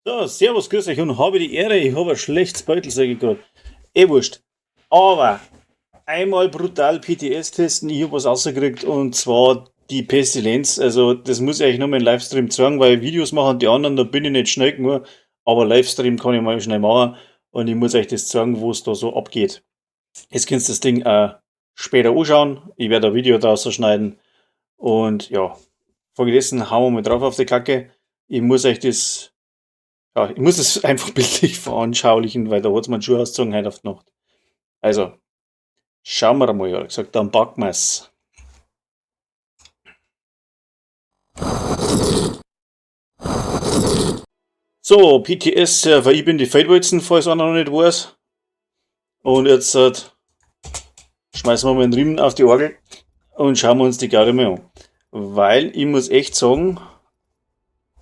So, servus, grüß euch und habe die Ehre, ich habe ein schlechtes Beutel, sag ich grad. Eh wurscht. Aber einmal brutal PTS testen, ich hab was rausgekriegt, und zwar die Pestilenz. Also das muss ich euch nur mal im Livestream zeigen, weil Videos machen die anderen, da bin ich nicht schnell genug. Aber Livestream kann ich mal schnell machen und ich muss euch das zeigen, wo es da so abgeht. Jetzt könnt ihr das Ding später anschauen. Ich werde ein Video draus schneiden. Und ja, folgedessen hauen wir mal drauf auf die Kacke. Ich muss euch das, ja, ich muss es einfach bildlich veranschaulichen, weil da hat's mir einen Schuh ausgezogen heute auf die Nacht. Also, schauen wir mal, hat gesagt, dann packen wir's. So, PTS-Server, ich bin die Feldwalzen, falls einer noch nicht weiß. Und jetzt schmeißen wir mal den Riemen auf die Orgel und schauen wir uns die Garde mal an. Weil ich muss echt sagen,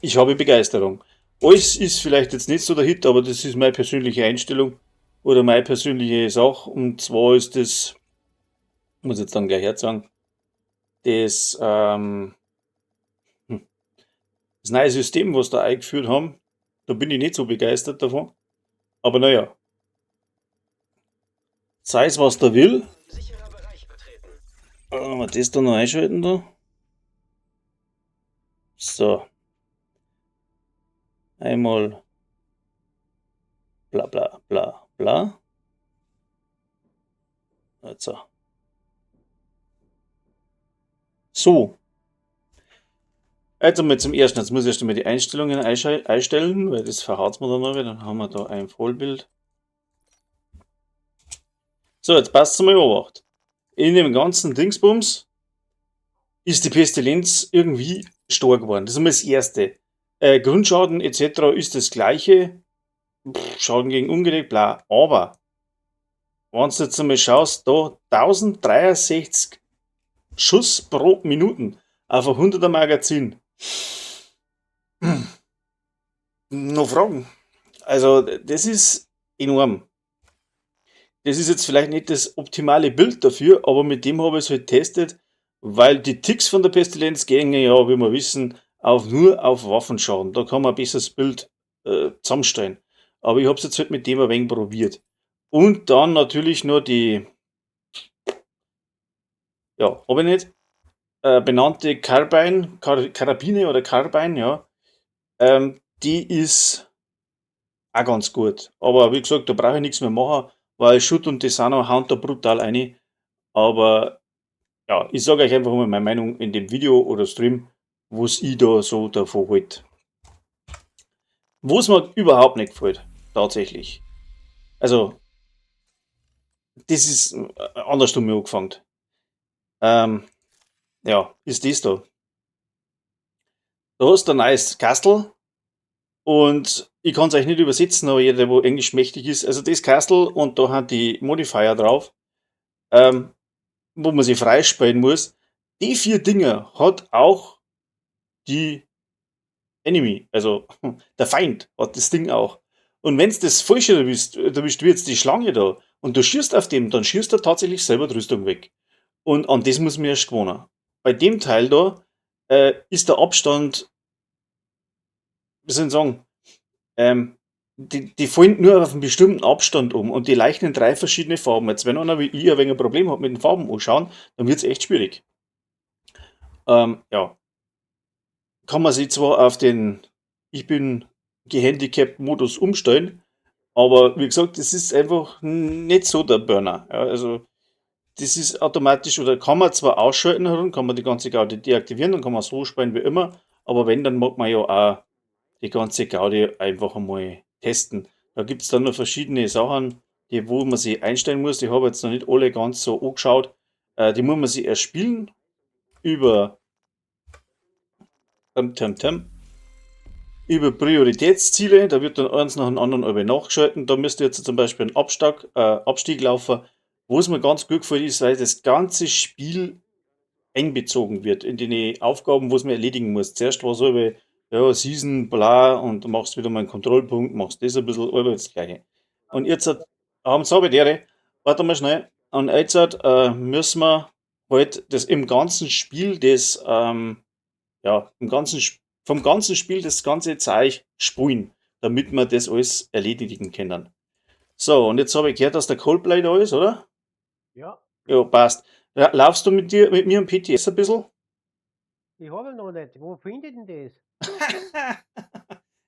ich habe Begeisterung. Alles ist vielleicht jetzt nicht so der Hit, aber das ist meine persönliche Einstellung oder meine persönliche Sache. Und zwar ist das, muss ich jetzt dann gleich herzagen, das neue System, was da eingeführt haben, da bin ich nicht so begeistert davon. Aber naja, sei es was da will. Sicherer Bereich betreten. Mal das da noch einschalten da. So. Einmal bla bla bla bla. Also. So. Also mal zum ersten. Jetzt muss ich erst einmal die Einstellungen einstellen, weil das verhaut's mir dann noch wieder. Dann haben wir da ein Vollbild. So, jetzt passt's mal Obacht. In dem ganzen Dingsbums ist die Pestilenz irgendwie stark geworden. Das ist einmal das Erste. Grundschaden et cetera ist das Gleiche. Pff, Schaden gegen Ungedeckt, bla. Aber, wenn du jetzt einmal schaust, da 1063 Schuss pro Minuten auf ein 100er Magazin. Noch Fragen? Also, das ist enorm. Das ist jetzt vielleicht nicht das optimale Bild dafür, aber mit dem habe ich es halt getestet, weil die Ticks von der Pestilenz gehen ja, wie wir wissen, nur auf Waffenschaden. Da kann man ein besseres Bild zusammenstellen. Aber ich hab's jetzt halt mit dem ein wenig probiert. Und dann natürlich nur die, ja, hab ich nicht, benannte Carbine, Karabine oder Carbine, ja, die ist auch ganz gut. Aber wie gesagt, da brauche ich nichts mehr machen, weil Schutt und Desano hauen da brutal rein. Aber ja, ich sage euch einfach mal meine Meinung in dem Video oder Stream, was ich da so davon halt. Was mir überhaupt nicht gefällt, tatsächlich. Also, das ist andersrum angefangen. Ja, ist das da. Da hast du ein neues Kastel und ich kann's euch nicht übersetzen, aber jeder, der wo Englisch mächtig ist, also das Kastel und da haben die Modifier drauf, wo man sich freispielen muss. Die 4 Dinger hat auch die Enemy, also der Feind hat das Ding auch. Und wenn's das Falsche erwischt, da bist du jetzt die Schlange da und du schießt auf dem, dann schießt er tatsächlich selber die Rüstung weg. Und an das muss man erst gewohnen. Bei dem Teil da ist der Abstand, wie soll ich sagen, die fallen nur auf einen bestimmten Abstand um und die leuchten in 3 verschiedene Farben. Jetzt, wenn einer wie ich ein wenig ein Problem hat mit den Farben anschauen, dann wird's echt schwierig. Ja. Kann man sich zwar auf den Ich bin gehandicapt Modus umstellen, aber wie gesagt, das ist einfach nicht so der Burner. Ja, also das ist automatisch, oder kann man zwar ausschalten, dann kann man die ganze Gaudi deaktivieren, dann kann man so spielen wie immer, aber wenn, dann mag man ja auch die ganze Gaudi einfach einmal testen. Da gibt's dann noch verschiedene Sachen, wo man sich einstellen muss. Ich habe jetzt noch nicht alle ganz so angeschaut. Die muss man sich erspielen über Tem, Tem, Tem. Über Prioritätsziele, da wird dann eins nach dem anderen über nachgeschalten. Da müsst ihr jetzt zum Beispiel einen Abstieg laufen, wo es mir ganz gut gefällt ist, weil das ganze Spiel einbezogen wird in die Aufgaben, wo es man erledigen muss. Zuerst war so wie, ja, Season, bla, und du machst wieder mal einen Kontrollpunkt, machst das ein bisschen, aber das Gleiche. Und jetzt hat, haben sie aber dere, warte mal schnell, und jetzt müssen wir halt das im ganzen Spiel, das ja, im ganzen vom ganzen Spiel das ganze Zeug spulen. damit wir das alles erledigen können. So, und jetzt habe ich gehört, dass der Coldplay da ist, oder? Ja. Ja, passt. Ja, laufst du mit dir, mit mir im PTS ein bisschen? Ich habe ihn noch nicht. Wo finde ich denn das?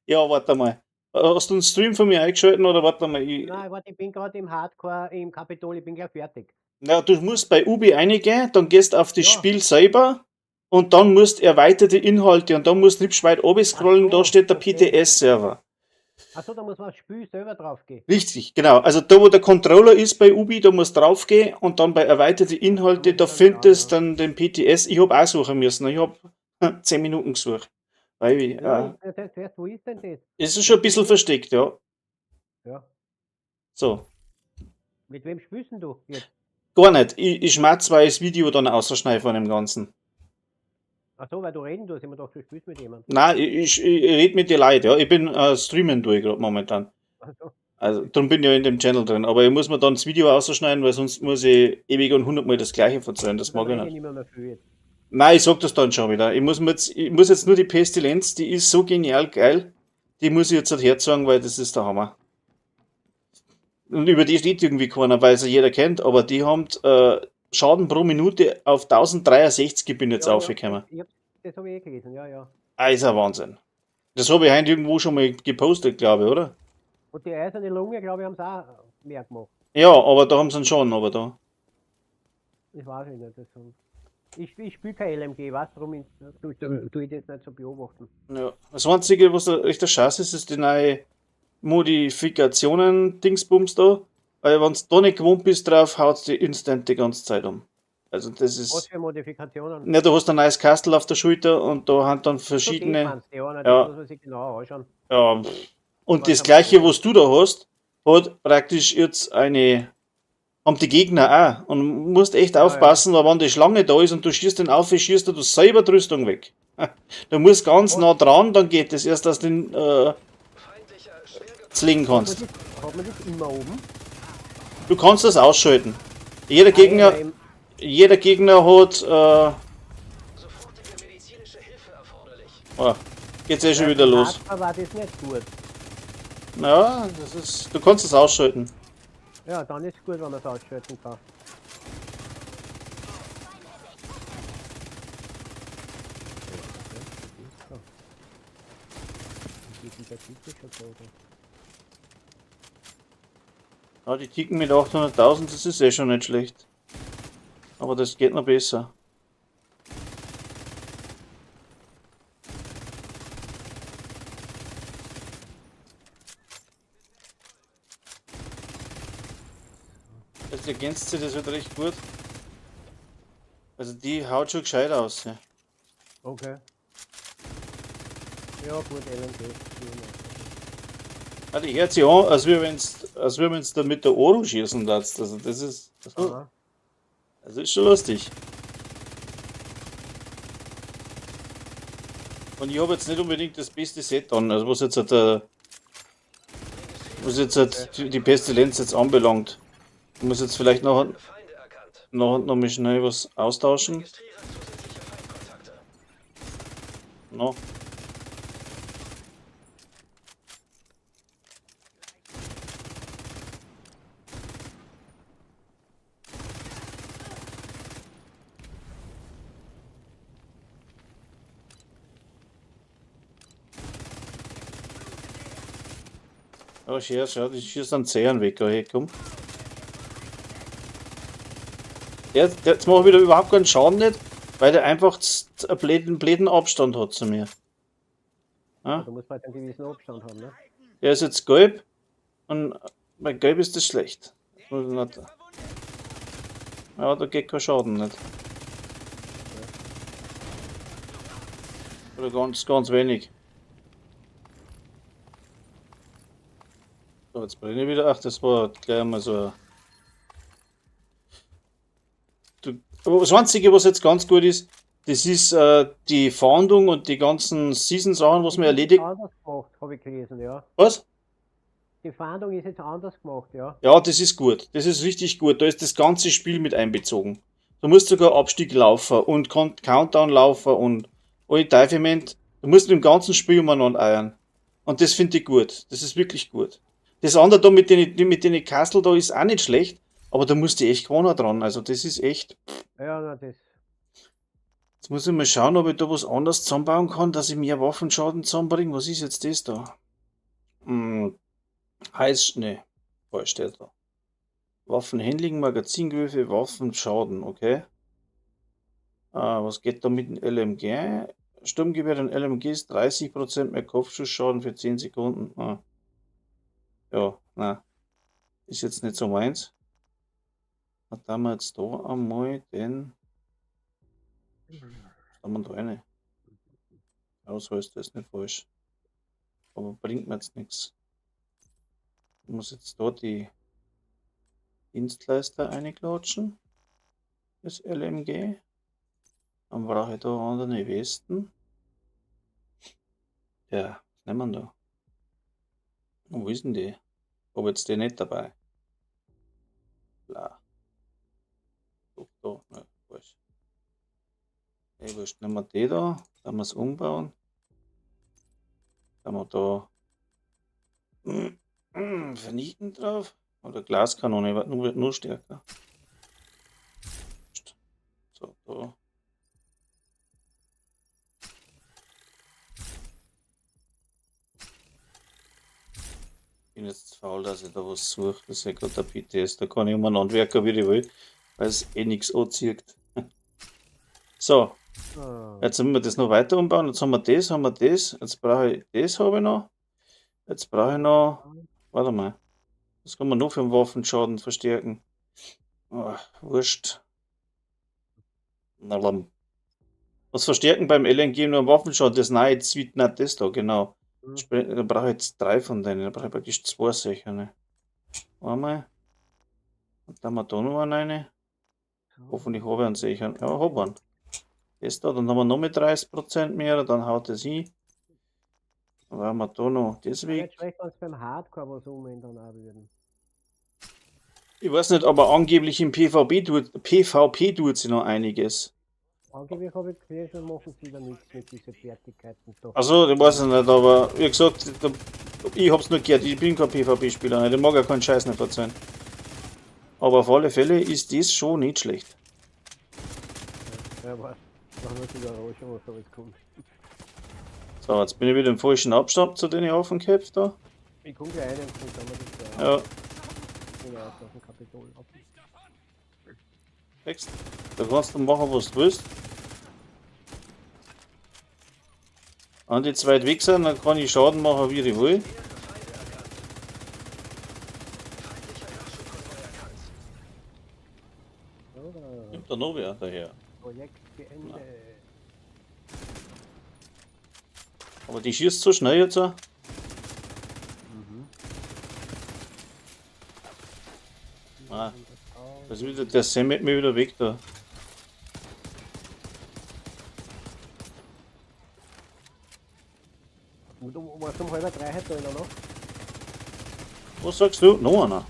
Ja, warte mal. Hast du einen Stream von mir eingeschalten oder warte mal? Nein, warte, ich bin gerade im Hardcore, im Kapitol, ich bin gleich fertig. Na, du musst bei Ubi reingehen, dann gehst auf das Ja. Spiel selber und dann musst erweiterte Inhalte und dann musst du hübsch weit oben scrollen, Ach da so, steht der okay. PTS-Server. Achso, da muss man aufs Spiel selber drauf gehen. Richtig, genau. Also da, wo der Controller ist bei Ubi, da musst du draufgehen und dann bei erweiterte Inhalte, Da da muss ich dann findest schauen, dann den PTS. Ich hab auch suchen müssen. Ich hab 10 Minuten gesucht. Weil ich, Ja, ich, das heißt, wo ist denn das? es ist schon ein bisschen versteckt, ja. Ja. So. Mit wem spielst denn du jetzt? Gar nicht. Ich schmatz, weil ich das Video dann ausschneide von dem Ganzen. Achso, weil du reden tust, ich mir gedacht, du spielst mit jemandem. Nein, ich rede mit den Leuten, ja. Ich bin streamen durch gerade momentan. Ach so. Also, darum bin ich ja in dem Channel drin. Aber ich muss mir dann das Video ausschneiden, weil sonst muss ich ewig und 100 Mal das Gleiche verzeihen. Das Dann mag ich rede nicht. ich nicht mehr viel jetzt. Nein, ich sag das dann schon wieder. Ich muss jetzt nur die Pestilenz, die ist so genial geil, die muss ich jetzt halt herzagen, weil das ist der Hammer. Und über die steht irgendwie keiner, weil sie jeder kennt, aber die haben Schaden pro Minute auf 1063, bin ich jetzt Ja, ja, aufgekommen. das habe ich eh gelesen, ja, ja. Ah, ist ein Wahnsinn. Das habe ich heute irgendwo schon mal gepostet, glaube ich, oder? Und die eiserne Lunge, glaube ich, haben sie auch mehr gemacht. Ja, aber da haben sie ihn schon, aber da. Das weiß ich nicht. Ich spiele kein LMG, weißt du, darum tue ich das nicht so beobachten. Ja. Das Einzige, was da echt der Scheiß ist, ist die neue Modifikationen-Dingsbums da. Weil wenn du da nicht gewohnt bist drauf, haut's die instant die ganze Zeit um. Also das Was ist. für Modifikationen? Na, du hast ein neues Kastel auf der Schulter und da haben dann So, das verschiedene. meinst du, ja, na, das Ja. muss man sich genau anschauen. Ja. Und Was das haben gleiche, wir? was du da hast, hat praktisch jetzt eine. Haben die Gegner auch. Und musst echt Ja, ja. aufpassen, weil wenn die Schlange da ist und du schießt den auf, schießt du selber die Rüstung weg. Du musst ganz Was? nah dran, dann geht das erst, dass du den zlegen Hat man kannst. das immer oben? Du kannst das ausschalten. Jeder Ah, Gegner, ja, eben. jeder Gegner hat. Sofortige medizinische Hilfe erforderlich. Oh, geht's eh schon wieder los. Hardcore war das nicht gut. Ja, das ist. Du kannst es ausschalten. Ja, dann ist es gut, wenn man es ausschalten kann. Ja, die ticken mit 800.000, das ist eh schon nicht schlecht. Aber das geht noch besser. Das ergänzt sich das wird recht gut. Also die haut schon gescheit aus. Ja. Okay. Ja gut, LMG. Ja, die hört sich an, als wie wenn's da mit der Ohren schießen darfst. Also das ist, Aha. das ist schon lustig. Und ich habe jetzt nicht unbedingt das beste Set an, also was jetzt halt, was jetzt halt die Pestilenz jetzt anbelangt. Ich muss jetzt vielleicht Feinde erkannt. noch mal schnell was austauschen. Registriere zusätzliche Feindkontakte. No. Oh, schau, schau, die schießt einen Zehen weg, oh, hey, komm. Der, jetzt mache ich wieder überhaupt keinen Schaden nicht, weil der einfach einen blöden Abstand hat zu mir. Ja? Da muss man halt einen gewissen Abstand haben, ne? Der ist jetzt gelb und bei gelb ist das schlecht. Das muss ich nicht. Ja, da geht kein Schaden nicht. Oder ganz, ganz wenig. So, jetzt brenne ich wieder. Ach, das war gleich einmal so ein. Du, aber das Einzige, was jetzt ganz gut ist, das ist die Fahndung und die ganzen Season-Sachen, was man Die ist erledigt. anders gemacht, habe ich gelesen, ja. Was? Die Fahndung ist jetzt anders gemacht, ja. Ja, das ist gut. Das ist richtig gut. Da ist das ganze Spiel mit einbezogen. Du musst sogar Abstieg laufen und Countdown laufen und alle Teufel. Du musst mit dem ganzen Spiel umeinander eiern. Und das finde ich gut. Das ist wirklich gut. Das andere da mit den Kastel da ist auch nicht schlecht, aber da musst du echt gewohnen dran. Also das ist echt. Ja, na, das. Jetzt muss ich mal schauen, ob ich da was anderes zusammenbauen kann, dass ich mehr Waffenschaden zusammenbringe. Was ist jetzt das da? Heißt, ne, falsch steht da. Waffenhandling, Magazingwürfe, Waffenschaden, okay. Ah, was geht da mit dem LMG? Sturmgewehr und LMG ist 30% mehr Kopfschussschaden für 10 Sekunden. Ah. Ja, na, ist jetzt nicht so meins. Was haben wir jetzt da einmal den. Was haben wir da eine? Ausweis, das ist nicht falsch. Aber bringt mir jetzt nichts. Ich muss jetzt da die Dienstleister einklatschen. Das LMG. Dann brauche ich da andere Westen. Ja, was nehmen wir da? Wo ist denn die? Hab jetzt die nicht dabei. Bla. Doch, da, ne, falsch. Ey, wurscht, nehmen wir die da, dann wir es umbauen. Dann haben wir da vernichten drauf. Oder Glaskanone, nur stärker. So, da. Bin jetzt faul, dass ich da was suche. Das ist ja gerade der PTS. Da kann ich umeinander werken, wie ich will, weil es eh nichts anzieht. So, Ah. jetzt müssen wir das noch weiter umbauen. Jetzt haben wir das, haben wir das. Jetzt brauche ich das, habe ich noch. Jetzt brauche ich noch. Warte mal. Was kann man noch für einen Waffenschaden verstärken? Oh, wurscht. Na, lamm. Was verstärken beim LMG nur einen Waffenschaden? Das neue Zwiet, nicht das da, genau. Da brauche ich jetzt drei von denen. Da brauche ich praktisch zwei solche. Ne? Einmal. Und dann haben wir da noch einen rein. Hoffentlich habe ich einen sicheren. Ja, hab einen. Das da, dann haben wir noch mit 30% mehr, dann haut das hin. Dann haben wir da noch das Wäre weg. nicht schlecht, wenn es beim Hardcore was umändern auch würden. Ich weiß nicht, aber angeblich im PvP tut sie noch einiges. Angeblich habe ich gesehen, schon machen sie da nichts mit diesen Fertigkeiten da. Also, ich weiß ich nicht, aber wie gesagt, da, ich hab's nur gehört, ich bin kein PvP-Spieler, ich mag ja keinen Scheiß nicht verzeihen. Aber auf alle Fälle ist das schon nicht schlecht. Ja, was? Da haben wir Überraschung, was da alles kommt. So, jetzt bin ich wieder im falschen Abstand zu den Haufen geköpft da. Ich komme gleich rein und dann schauen wir das da Ja, Genau, auf dem Kapitol ab. Text. Da kannst du machen, was du willst. Wenn die zu weit weg sind, dann kann ich Schaden machen, wie ich will. Mehrere Feinde erkannt. Feindlicher Nachschubkonvoi erkannt. Oder? Nimmt da noch wer daher. Projekt beendet. Aber die schießt so schnell jetzt auch. Ah, das ist wieder, der semmelt mir wieder weg da. Und du warst um 2:30 heute da in der Nacht? Was sagst du? Noch einer?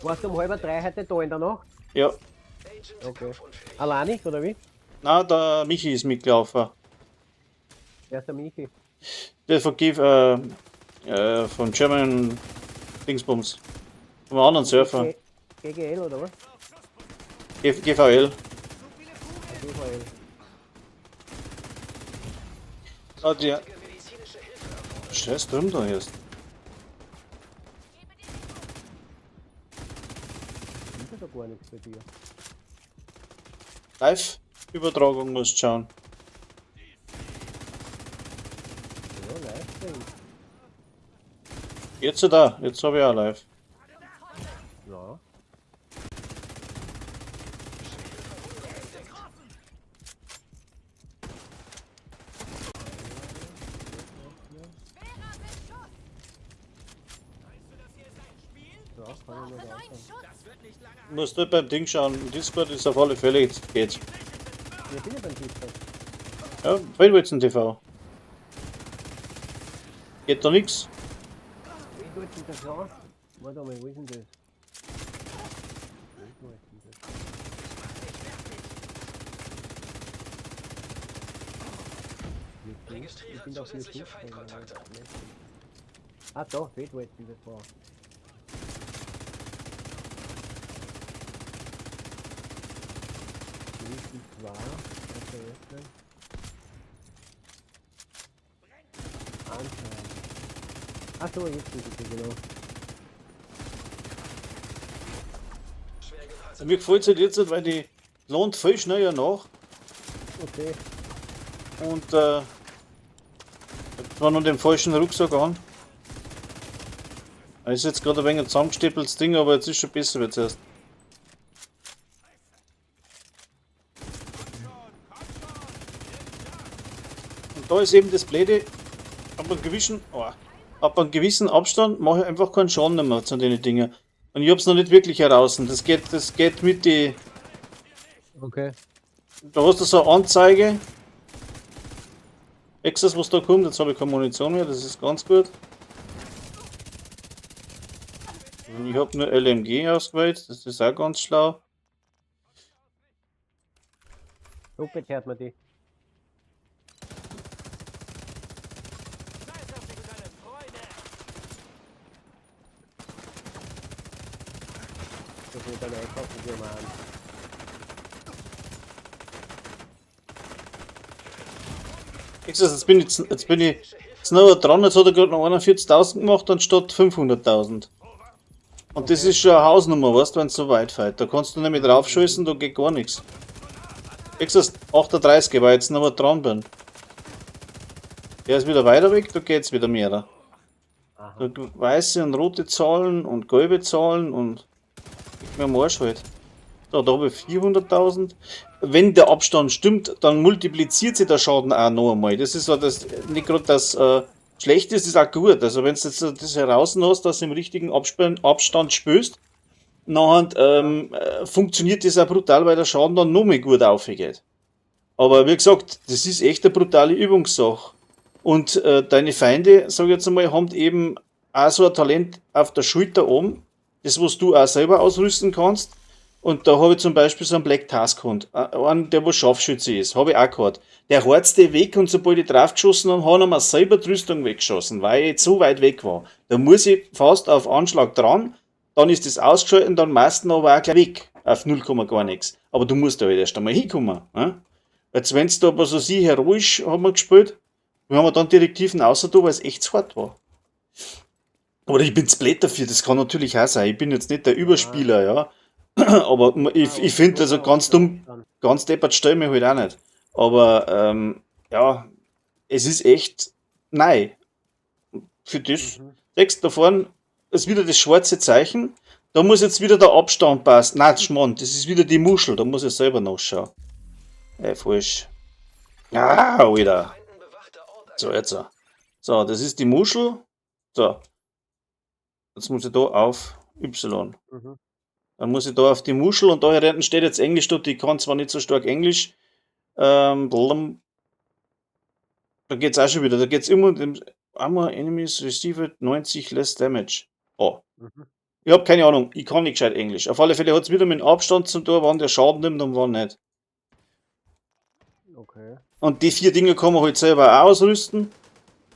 Warst du um 2:30 heute da in der Nacht? Ja. Agent Okay. kampfunfähig. Alleinig, oder wie? Na, der Michi ist mitgelaufen. Wer ist der Michi? Der von, von German Dingsbums. Vom anderen Surfer. GGL oder was? GVL. GVL. Ah, der. Sofortige medizinische Hilfe erforderlich. Scheiß drum da erst. Ist ja da gar nichts bei dir. Live-Übertragung musst du schauen. Ja, Livestream. Jetzt da, jetzt habe ich auch live. Ja. Schwere Verwundung entdeckt. Ja, kann ich mir da anschauen. Musst du beim Ding schauen. Discord ist auf alle Fälle, jetzt geht's. Wir sind ja beim Discord. Ja, Feldwurzen TV. Geht da nix? Wie tut sich das an? Warte mal, wo ist denn das? Wo ist denn das? Ich Registriere bin doch hier zusätzliche super, Feindkontakte. aber nicht. Ah, da, das wollte ich, das war. Die zwei, okay, Anscheinend. Ach so, jetzt ist es genau. Mir gefällt es halt jetzt, weil die lohnt viel schneller nach. Okay. Und zwar noch den falschen Rucksack an. Das ist jetzt gerade ein wenig ein zusammengestempeltes Ding, aber jetzt ist schon besser wie zuerst. Und da ist eben das Blöde, ab einem gewissen Abstand mache ich einfach keinen Schaden mehr zu den Dingen. Und ich hab's noch nicht wirklich heraus. Das geht mit die. Okay. Da hast du so eine Anzeige. Extras, was da kommt. Jetzt habe ich keine Munition mehr, das ist ganz gut. Und ich habe nur LMG ausgewählt, das ist auch ganz schlau. Doppelt hört man die. Das mit einem Einkaufen gehen wir an. Extras, jetzt bin ich jetzt noch dran, jetzt hat er gerade noch 41.000 gemacht anstatt 500.000. Und das ist schon eine Hausnummer, weißt du, wenn es so weit fährt. Da kannst du nämlich draufschießen, da geht gar nichts. Extras 38, weil ich jetzt noch dran bin. Der ist wieder weiter weg, da geht's wieder mehr. Aha. Da weiße und rote Zahlen und gelbe Zahlen und ich mir am Arsch halt. So, da habe ich 400.000. Wenn der Abstand stimmt, dann multipliziert sich der Schaden auch noch einmal. Das ist so das, nicht gerade das Schlechte ist, ist auch gut. Also wenn du jetzt das heraus hast, dass du im richtigen Abstand spürst, nachher funktioniert das auch brutal, weil der Schaden dann noch mehr gut aufgeht. Aber wie gesagt, das ist echt eine brutale Übungssache. Und deine Feinde, sag ich jetzt einmal, haben eben auch so ein Talent auf der Schulter oben, das was du auch selber ausrüsten kannst. Und da habe ich zum Beispiel so einen Black Task Hund, einen, der wo Scharfschütze ist, habe ich auch gehabt. Der heizt die weg und sobald ich draufgeschossen habe, hat er mir selber die Rüstung weggeschossen, weil ich zu weit weg war. Da muss ich fast auf Anschlag dran, dann ist das ausgeschaltet und dann meistens aber auch gleich weg, auf 0, gar nichts. Aber du musst da halt erst einmal hinkommen. Ne? Jetzt, wenn's da aber so sie heroisch haben wir gespielt, wir haben dann Direktiven außer da, weil es echt zu hart war. Aber ich bin zu blöd dafür, das kann natürlich auch sein. Ich bin jetzt nicht der Überspieler, ja. Aber ich finde, also ganz dumm, ganz deppert stelle ich mich halt auch nicht. Aber ja, es ist echt nein. Für das, siehst da vorne ist wieder das schwarze Zeichen. Da muss jetzt wieder der Abstand passen. Nein, Schmarrn, das ist wieder die Muschel, da muss ich selber nachschauen. Ey, falsch. Ah, Alter. Feinden bewachter Ort So, jetzt. So, das ist die Muschel. So. Jetzt muss ich da auf Y. Dann muss ich da auf die Muschel und da hinten steht jetzt Englisch, dort, die kann zwar nicht so stark Englisch. Blum. Da geht's auch schon wieder. Da geht's immer um den Armor Enemies received 90 less damage. Oh. Ich hab keine Ahnung, ich kann nicht gescheit Englisch. Auf alle Fälle hat's wieder mit dem Abstand zum Tor, wann der Schaden nimmt und wann nicht. Okay. Und die vier Dinge kann man halt selber auch ausrüsten.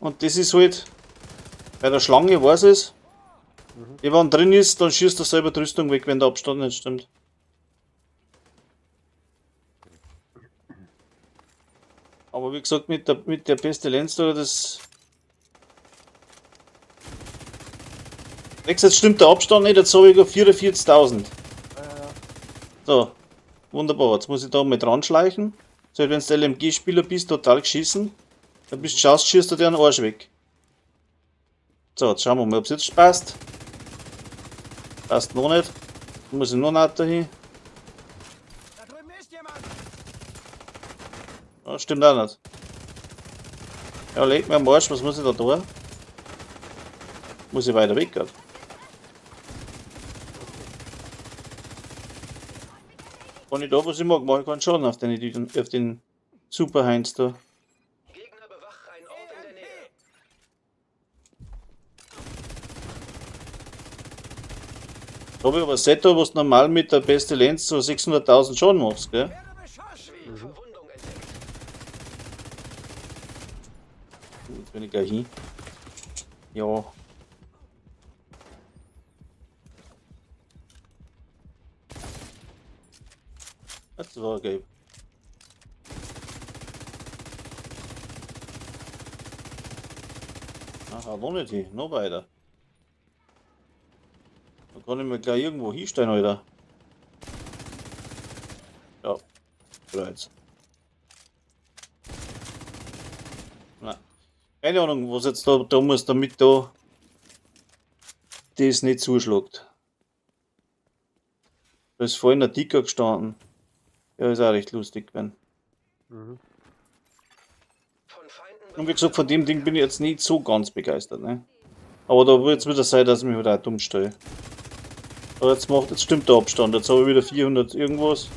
Und das ist halt, bei der Schlange weiß es. Die, wenn drin ist, dann schießt er selber die Rüstung weg, wenn der Abstand nicht stimmt. Aber wie gesagt, mit der Pestilenz da, das. Jetzt stimmt der Abstand nicht, jetzt habe ich 44.000. Ja. So, wunderbar. Jetzt muss ich da mal dran schleichen. So, wenn du LMG-Spieler bist, total geschissen. Dann bist du schaust, schießt du dir einen Arsch weg. So, jetzt schauen wir mal, ob es jetzt passt. Passt noch nicht. Muss ich noch nicht dahin. Da drüben ist jemand. Ja, stimmt auch nicht. Ja, leg mir am Arsch, was muss ich da tun? Muss ich weiter weg, grad. Kann ich da, was ich mag, mach ich keinen Schaden auf den Super Heinz da. Gegner bewachen einen Ort in der Nähe. Da hab ich aber ein Setup, was du normal mit der Pestilenz so 600.000 Schaden machst, gell? Schwere Verwundung entdeckt. Jetzt bin ich gleich hin. Ja. Das war gelb. Ach, noch nicht hin, noch weiter. Da kann ich mir gleich irgendwo hinstellen, Alter. Ja, bereits. Na, keine Ahnung, was jetzt da muss, damit da das nicht zuschlägt. Da ist vorhin ein Dicker gestanden. Ja, ist auch recht lustig gewesen. Mhm. Von Feinden Und wie gesagt, von dem Ding bin ich jetzt nicht so ganz begeistert, ne? Aber da wird es wieder sein, dass ich mich wieder auch dumm stelle. Aber jetzt stimmt der Abstand. Jetzt habe ich wieder 400 irgendwas.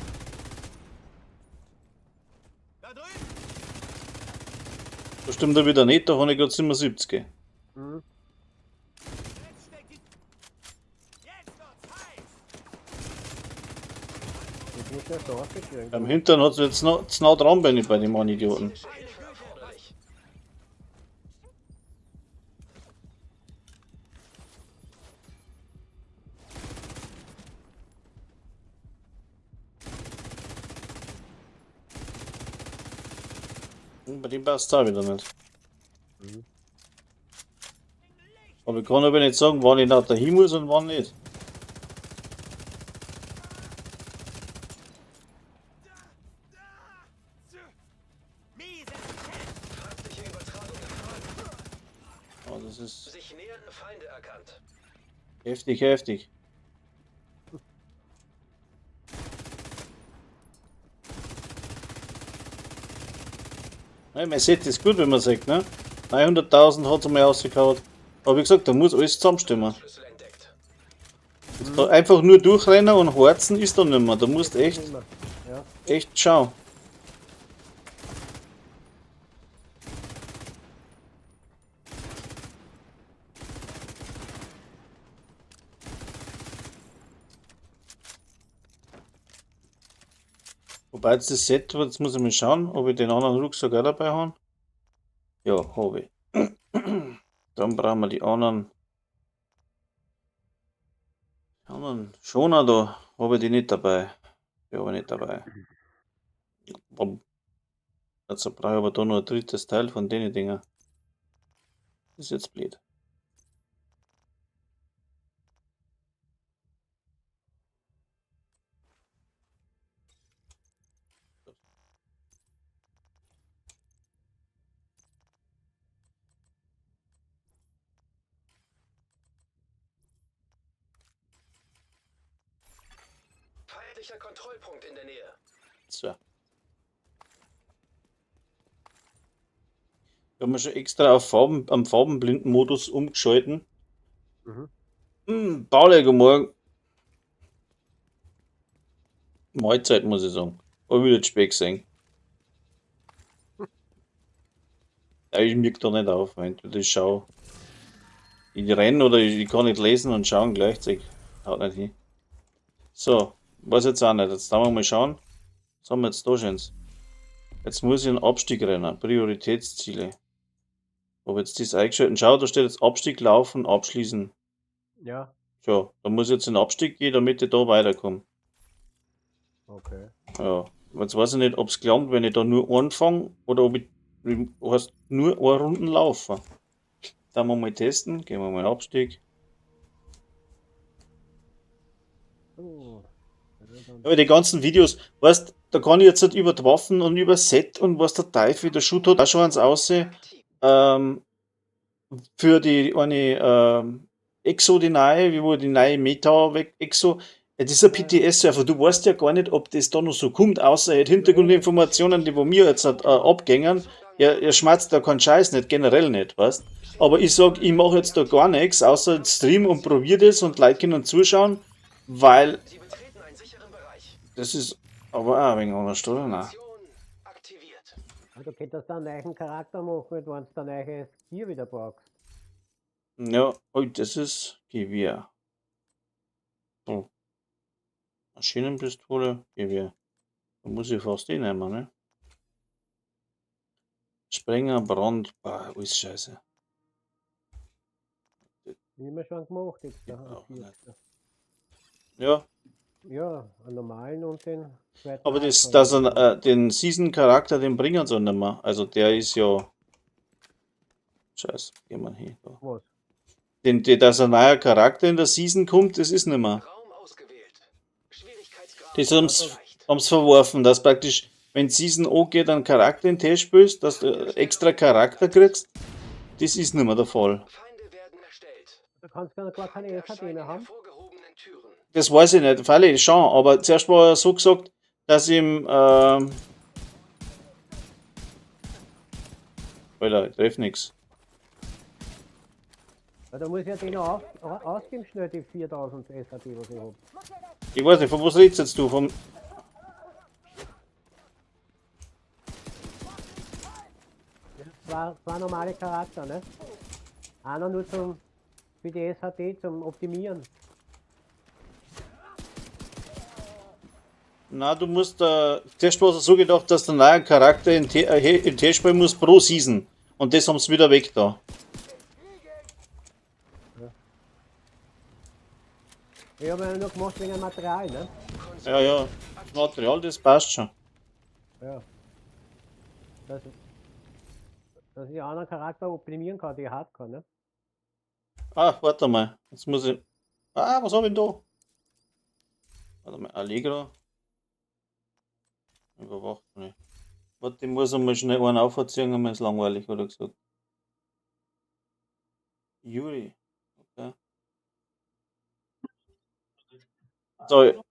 Da drüben! Da stimmt er wieder nicht, da habe ich gerade 77. Mhm. Jetzt steckt die... Jetzt wird's heiß! Das muss ja so aufgekriegt. Am Hintern hat es jetzt noch zu nah dran bin ich bei dem einen Idioten. Medizinische Hilfe erforderlich. Bei dem passt es auch wieder nicht. Aber ich kann aber nicht sagen, wann ich nach dahin muss und wann nicht. Mieses Feindliche Übertragung erfolgt. Oh, das ist Sich nähernde Feinde erkannt. heftig, heftig. Nein, man sieht das gut, wenn man sagt, ne? 900.000 hat es einmal rausgehauen. Aber wie gesagt, da muss alles zusammenstimmen. Schlüssel entdeckt. Jetzt da einfach nur durchrennen und horzen ist da nicht mehr. Da musst echt, Immer. Ja. echt schauen. Wobei jetzt das Set, jetzt muss ich mal schauen, ob ich den anderen Rucksack auch dabei habe. Ja, habe ich. Dann brauchen wir die anderen. Die anderen Schoner da, habe ich die nicht dabei. Die habe ich nicht dabei. Bom. Jetzt brauche ich aber da noch ein drittes Teil von den Dinger. Das ist jetzt blöd. Feindlicher Kontrollpunkt in der Nähe. So. Ich habe mir schon extra auf Farben, am farbenblinden Modus umgeschalten. Mhm. Pauli, guten Morgen. Mahlzeit, muss ich sagen. Hab wieder zu spät gesehen. Ja, ich mirg da nicht auf, entweder ich schau. Ich renn oder ich kann nicht lesen und schauen gleichzeitig. Haut nicht hin. So, weiß jetzt auch nicht. Jetzt darf wir mal schauen. Was haben wir jetzt da schon? Jetzt muss ich einen Abstieg rennen. Prioritätsziele. Ob jetzt das eingeschaltet. Schau, da steht jetzt Abstieg laufen, abschließen. Ja. Tja, da muss ich jetzt in den Abstieg gehen, damit ich da weiterkomme. Okay. Ja, jetzt weiß ich nicht, ob es gelangt, wenn ich da nur anfange oder ob ich heißt, nur eine Runden laufe. Da wir mal testen. Gehen wir mal in den Abstieg. So. Ja, dann Aber die ganzen Videos, weißt, da kann ich jetzt halt über die Waffen und über Set und was der Teufel, der Shoot hat auch schon eins aussehen. Für die eine Exo, die neue, wie wo die neue Meta weg, Exo. Ja, dieser PTS-Server, du weißt ja gar nicht, ob das da noch so kommt, außer halt Hintergrundinformationen, die wo mir jetzt halt, abgängen. Ja, er schmerzt da keinen Scheiß nicht, generell nicht, weißt. Aber ich sag, ich mache jetzt da gar nichts, außer Stream und probier das und Leute können zuschauen, weil Sie betreten einen sicheren Bereich. das ist aber auch ein wenig anders, oder? Nein. Mission aktiviert. Ah, du könntest da einen neuen Charakter machen, wenn du dein neues Tier wieder brauchst. Ja, oh, das ist Gewehr. So. Maschinenpistole, Gewehr. Da muss ich fast eh nehmen, ne? Sprenger, Brand, bah, alles scheiße. Wie wir schon gemacht jetzt. Ja, Da, brauch ich am nicht. 4. Ja, Ja, einen normalen und den zweiten Aber das, Hardcore. dass er, den Season-Charakter, den bringen sie nicht mehr. Also der ist ja. Scheiße, geh mal hin. Da. Was? Dass ein neuer Charakter in der Season kommt, das ist nicht mehr. Raum ausgewählt. Schwierigkeitsgrad Das haben's, leicht. haben's verworfen, dass praktisch, wenn Season angeht, einen Charakter in den Test spielst, dass du extra Charakter kriegst, das ist nicht mehr der Fall. Feinde werden erstellt. Du kannst gar keine Feinde SHD erscheinen mehr in haben. hervorgehobenen Türen. Das weiß ich nicht, freilich schon, aber zuerst war ja so gesagt, dass ihm, Alter, ich treff nix. Weil da muss ich ja den noch ausgeben, schnell die 4000 SHD, was ich hab. Ich weiß nicht, von was redest jetzt du? Vom, Zwei normale Charakter, ne? Einer nur zum, für die SHD, zum Optimieren. na, du musst, zuerst war es so gedacht, dass der neue Charakter in Test spielen muss pro Season. Und das haben sie wieder weg da. Ich habe ja nur gemacht wegen dem Material, ne? Ja, ja, das Material, das passt schon. Ja. Dass, dass ich einen anderen Charakter optimieren kann, die Hardcore, ne? Ah, warte mal. Jetzt muss ich. Ah, was hab ich denn da? Warte mal, Allegro. Überwacht mich. Warte, ich muss einmal schnell einen aufziehen, mir ist langweilig, hat er gesagt. Juri. Okay. So,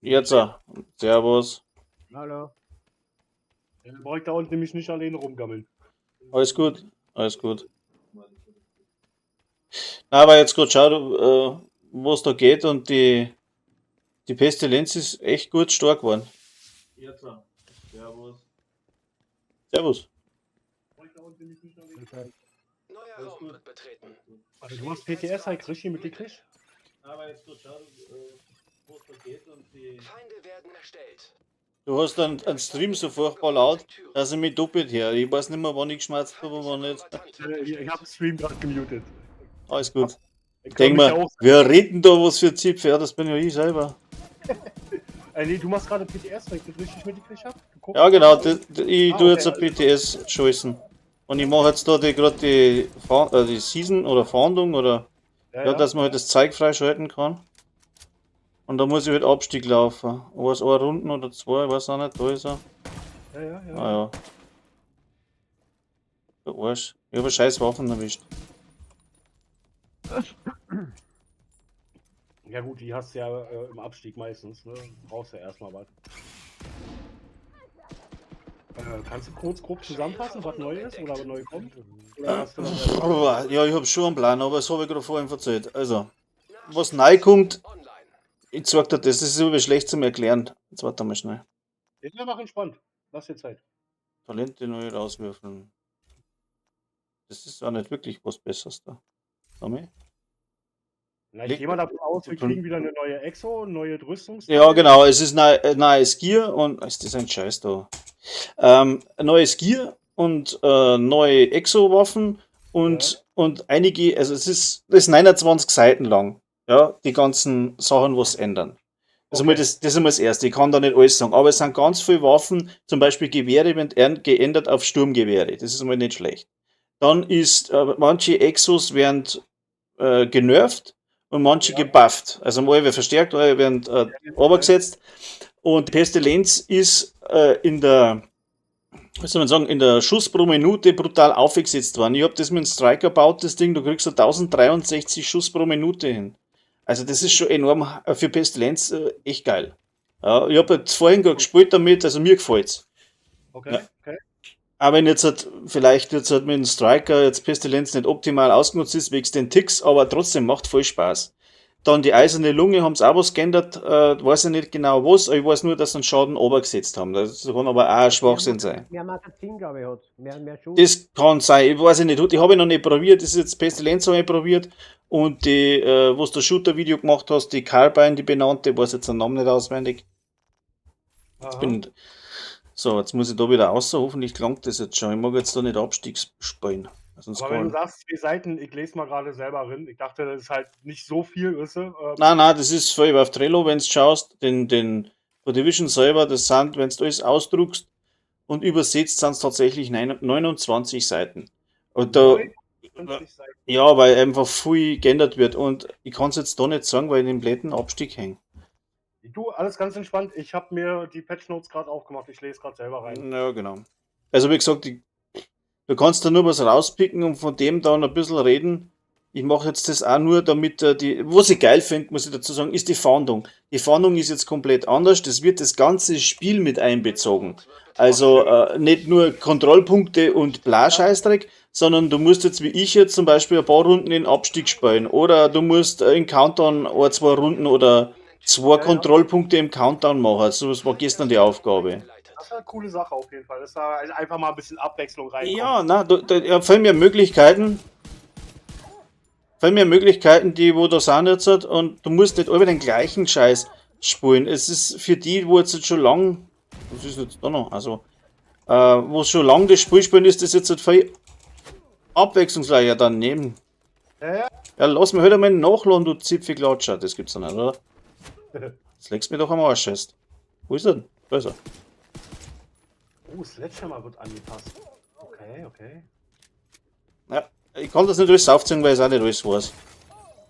jetzt. Servus. Hallo. Dann brauche ich da unten nämlich nicht alleine rumgammeln. Alles gut. Alles gut. Na, aber jetzt gut, schau, was da geht und die Pestilenz ist echt gut stark geworden. Jetzt. Servus. Servus. Brauche ich da unten nämlich nicht alleine. Neuer Alles Raum gut. wird betreten. Also du hast PTS halt richtig mitgekriegt? Aber jetzt gut, schau, was da geht und die. Feinde werden erstellt. Du hast einen Stream so furchtbar laut, dass ich mich doppelt her. Ich weiß nicht mehr, wann ich geschmerzt habe und wann nicht. Ich habe Stream gerade gemutet. Alles gut. Ich Denk kann mich mal, auch- wir reden da was für Zipfe, ja, das bin ja ich selber. Nee, du machst gerade PTS, wenn ich das richtig mitgekriegt habe. Ja, genau, ich Ah, tue jetzt okay. ein PTS scheißen. Und ich mache jetzt da gerade die Season oder Fahndung oder Ja, ja, dass man halt das Zeug freischalten kann. Und da muss ich halt Abstieg laufen. Was, eine Runden oder zwei, ich weiß auch nicht, da ist er. Ja. Ah ja. Der Arsch. Ich habe scheiß Waffen erwischt. Ja gut, die hast du ja im Abstieg meistens, ne? Brauchst ja erstmal was. Kannst du kurz grob zusammenfassen, was neu ist oder was neu kommt? Oder hast du noch Ja, ich habe schon einen Plan, aber das habe ich gerade vorhin erzählt. Also, was neu kommt, Online. ich zeig dir das, das ist über schlecht zum Erklären. Jetzt warte mal schnell. Ja, mach entspannt. Lass dir Zeit. Talente neu rauswürfeln. Das ist auch nicht wirklich was Besseres da. Tommy? Na, ich gehe mal davon aus, wir kriegen wieder eine neue Exo, neue Rüstungs. Ja, genau, es ist neues Gear und ist das ein Scheiß da. Neues Gear und neue Exo-Waffen und, und einige, also es ist, das ist 29 Seiten lang, ja, die ganzen Sachen, was ändern. Also Okay. mal das ist einmal das Erste, ich kann da nicht alles sagen, aber es sind ganz viele Waffen, zum Beispiel Gewehre werden geändert auf Sturmgewehre, das ist mal nicht schlecht. Dann ist, manche Exos werden genervt und manche Ja. gebufft. Also mal werden verstärkt, alle werden runtergesetzt. Und Pestilenz ist in der, was soll man sagen, in der Schuss pro Minute brutal aufgesetzt worden. Ich habe das mit dem Striker gebaut, das Ding, du kriegst so 1063 Schuss pro Minute hin. Also das ist schon enorm für Pestilenz echt geil. Ja, ich habe jetzt vorhin gerade gespielt damit, also mir gefällt's. Okay, Ja. okay. Auch wenn jetzt halt, vielleicht jetzt halt mit dem Striker jetzt Pestilenz nicht optimal ausgenutzt ist, wegen den Ticks, aber trotzdem macht voll Spaß. Dann die eiserne Lunge haben sie auch was geändert, weiß ich nicht genau was, aber ich weiß nur, dass sie einen Schaden runtergesetzt haben. Das kann aber auch ein Schwachsinn sein. Mehr Magazin, glaube ich, hat. Mehr Schuss. Das kann sein, ich weiß nicht, die habe ich noch nicht probiert, das ist jetzt Pestilenz habe ich probiert und die, was du Shooter-Video gemacht hast, die Carbine, die benannte, weiß jetzt den Namen nicht auswendig. Aha. Bin, so, jetzt muss ich da wieder raus, hoffentlich klangt das jetzt schon. Ich mag jetzt da nicht Abstiegs spielen. Sonst Aber kann wenn du man. sagst, 2 Seiten, ich lese mal gerade selber rein. Ich dachte, das ist halt nicht so viel, weißt du? Nein, nein, das ist voll auf Trello, wenn du schaust, den The Division selber, das sind, wenn du alles ausdruckst und übersetzt, sind es tatsächlich 29 Seiten. Und da, 59 Seiten. ja, weil einfach viel geändert wird. Und ich kann es jetzt da nicht sagen, weil ich in dem blöden Abstieg hänge. Du, alles ganz entspannt. Ich habe mir die Patch Notes gerade aufgemacht. Ich lese gerade selber rein. Ja, genau. Also, wie gesagt, du kannst da nur was rauspicken und von dem dann ein bisschen reden. Ich mache jetzt das auch nur, damit die, was ich geil finde, muss ich dazu sagen, ist die Fahndung. Die Fahndung ist jetzt komplett anders. Das wird das ganze Spiel mit einbezogen. Also nicht nur Kontrollpunkte und Bla-Scheißdreck, sondern du musst jetzt, wie ich jetzt zum Beispiel, ein paar Runden in Abstieg spielen. Oder du musst in Countdown ein, zwei Runden oder zwei Ja, ja. Kontrollpunkte im Countdown machen. So was war gestern die Aufgabe. Das ist eine coole Sache auf jeden Fall. Dass da also einfach mal ein bisschen Abwechslung reinkommt. Ja, na, da fallen mir Möglichkeiten. Fallen mir Möglichkeiten, die wo da sind jetzt halt, und du musst nicht immer den gleichen Scheiß spulen. Es ist für die, wo jetzt schon lang, was ist jetzt da noch? Also, wo schon lang das Spiel spielen ist, das jetzt halt viel abwechslungsreicher dann nehmen. Ja, ja. Ja, lass mich halt einmal nachladen, du Zipfelklatscher. Das gibt's doch nicht, oder? Das legst mir doch am Arsch jetzt. Wo ist er denn? Da ist er. Oh, Sledgehammer wird angepasst. Okay, okay. Ja, ich kann das nicht alles aufzählen, weil ich auch nicht alles weiß.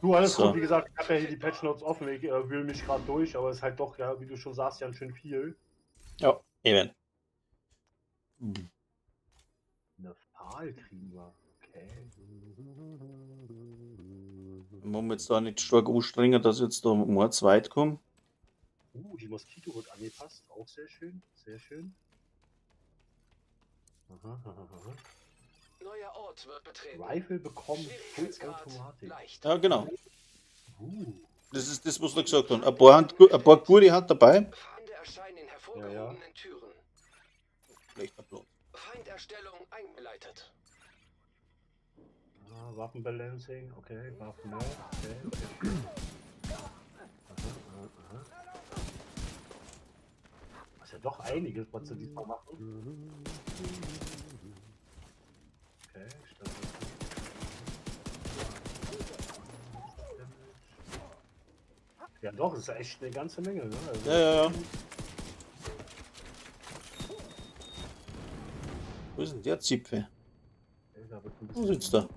Du, alles So. gut. Wie gesagt, ich habe ja hier die Patch Notes offen. Ich wühle mich gerade durch, aber es ist halt doch, ja, wie du schon sagst, ganz schön viel. Ja, eben. Eine Pfahl kriegen wir. Okay. Machen wir jetzt da nicht stark anstrengen, dass ich jetzt da mords weit komme. Die Moskito wird angepasst. Auch sehr schön. Sehr schön. Aha, aha, aha. Neuer Ort wird betreten. Rifle bekommt Schwierigkeitsgrad Full-Automatik. leicht. Ja, genau. Uh, Das ist das, was wir gesagt haben. Ein paar gute hat dabei. Feinde erscheinen in hervorgehobenen Türen. Schlechter Platz. Feinderstellung eingeleitet. ah, Waffenbalancing, okay, Waffen mehr, okay, okay. Aha, aha, aha. Das ist ja doch einiges, was sie diesmal machen. Okay, Standard. Ja doch, das ist ja echt eine ganze Menge, ne? Also, Ja, ja, ja. Wo ist denn der Zipfel? Okay, da wird ein Wo bisschen- sitzt der?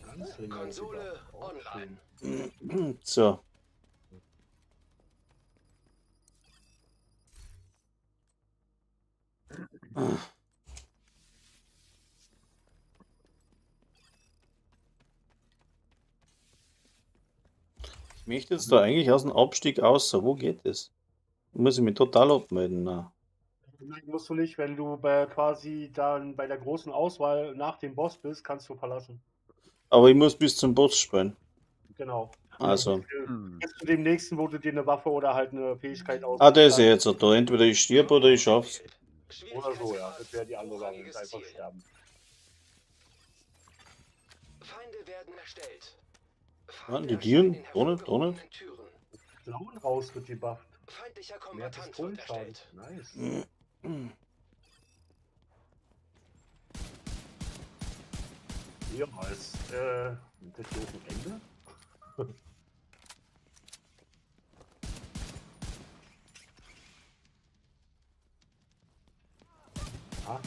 Ganzlinger Konsole wieder. Auch online. schön. So. Ich möchte jetzt da eigentlich aus dem Abstieg aus. Wo geht das? Muss ich mich total abmelden? Na. Nein, musst du nicht, wenn du bei, quasi dann bei der großen Auswahl nach dem Boss bist, kannst du verlassen. Aber ich muss bis zum Boss spielen. Genau. Also. Bis zu dem nächsten, wo du dir eine Waffe oder halt eine Fähigkeit aus. Ah, der ist ja jetzt da. Entweder ich stirb oder ich schaff's. Oder so, ja. Das wäre die andere Variante. Hochrangiges Einfach Ziel. sterben. Feinde werden erstellt. Mann, Feinde die Dieren? erscheinen in Da nicht, da nicht. hervorgehobenen Türen. Blauen raus wird gebufft. Feindlicher Mehr Kombatant wird Pistolenschaden. erstellt. Nice. Ja, ist, das hier auch ein Ende? Ah.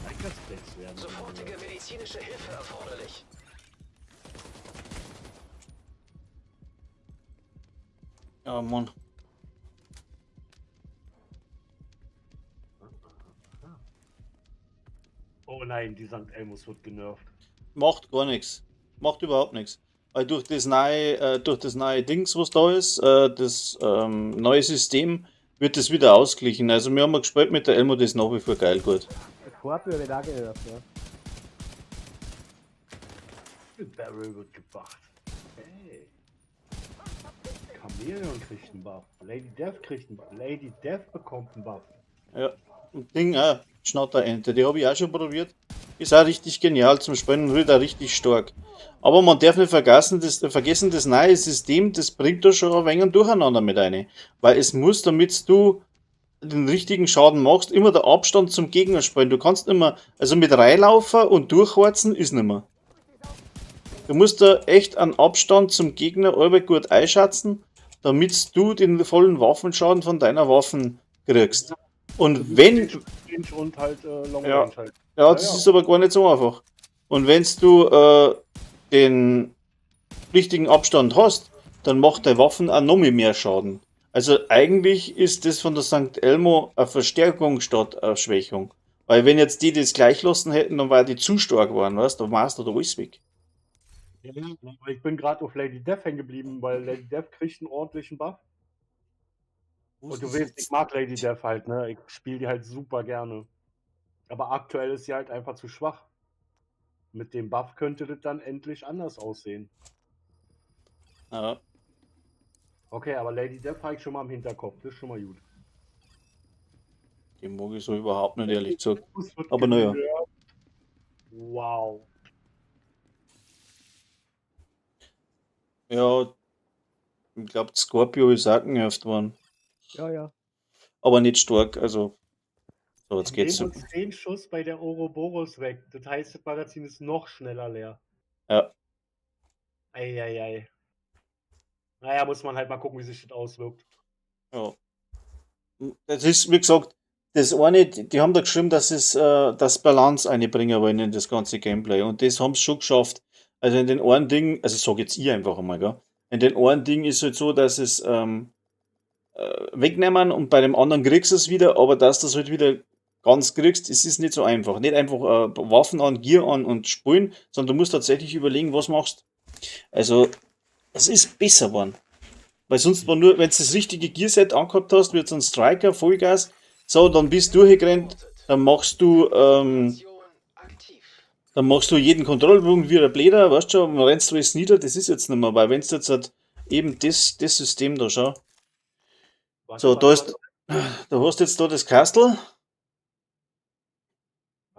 Einkaufsplätze werden. Sofortige medizinische Hilfe erforderlich. Ja, Mann. Oh nein, die St. Elmos wird genervt. Macht gar nichts. Macht überhaupt nichts. Weil durch das neue Dings, was da ist, das neue System, wird das wieder ausgeglichen. Also wir haben mal gespielt mit der Elmo, das ist nach wie vor geil gut. Scorpio wird auch genervt, ja. Barrel wird gebufft. Hey. Chameleon kriegt einen Buff. Lady Death kriegt einen Buff. Lady Death bekommt einen Buff. Ja. Und Ding, auch, Schnatterente, die habe ich auch schon probiert. Ist auch richtig genial zum Spielen und wird auch richtig stark. Aber man darf nicht vergessen, das neue System, das bringt da schon ein wenig ein Durcheinander mit rein. Weil es muss, damit du den richtigen Schaden machst, immer der Abstand zum Gegner spielen. Du kannst immer, also mit reinlaufen und durchhorzen ist nicht mehr. Du musst da echt einen Abstand zum Gegner allweil gut einschätzen, damit du den vollen Waffenschaden von deiner Waffen kriegst. Und wenn, Range und halt Long Ja. Range halt. ja, das Ja, ja. ist aber gar nicht so einfach. Und wenn du den richtigen Abstand hast, dann macht deine Waffen auch noch mehr Schaden. Also eigentlich ist das von der St. Elmo eine Verstärkung statt eine Schwächung. Weil wenn jetzt die das gleich lassen hätten, dann war die zu stark geworden, weißt du, da warst du da alles weg. Ja, aber ich bin gerade auf Lady Death hängen geblieben, weil Lady Death kriegt einen ordentlichen Buff. Und du weißt, ich mag Lady Death halt, ne? Ich spiele die halt super gerne. Aber aktuell ist sie halt einfach zu schwach. Mit dem Buff könnte das dann endlich anders aussehen. Ja. Okay, aber Lady Death habe ich schon mal im Hinterkopf. Das ist schon mal gut. Die mag ich so überhaupt nicht, ehrlich gesagt. Das wird Aber naja. genervt. Wow. Ja, ich glaube, Scorpio ist auch genervt worden. Ja, ja. Aber nicht stark, also. So, jetzt geht's. Nehmen uns 10 Schuss bei der Ouroboros weg. Das heißt, das Magazin ist noch schneller leer. Ja. Eieiei. Naja, muss man halt mal gucken, wie sich das auswirkt. Ja. Das ist, wie gesagt, das eine, die haben da geschrieben, dass es das Balance einbringen wollen in das ganze Gameplay. Und das haben sie schon geschafft. Also in den einen Ding, also sag jetzt ich einfach einmal, gell? In den einen Ding ist halt so, dass es wegnehmen und bei dem anderen kriegst du es wieder, aber dass du das halt wieder ganz kriegst, es ist nicht so einfach. Nicht einfach Waffen an, Gear an und spielen, sondern du musst tatsächlich überlegen, was machst. Also, es ist besser geworden. Weil sonst war nur, wenn du das richtige Gearset angehabt hast, wird so ein Striker, Vollgas, so, dann bist du durchgerannt, dann machst du, dann machst du jeden Kontrollpunkt wie ein Bläder, weißt schon, dann rennst du alles nieder, das ist jetzt nicht mehr, weil wenn du jetzt halt eben das System da schau. Warte, So, da warte, ist, da hast du jetzt da das Kastel.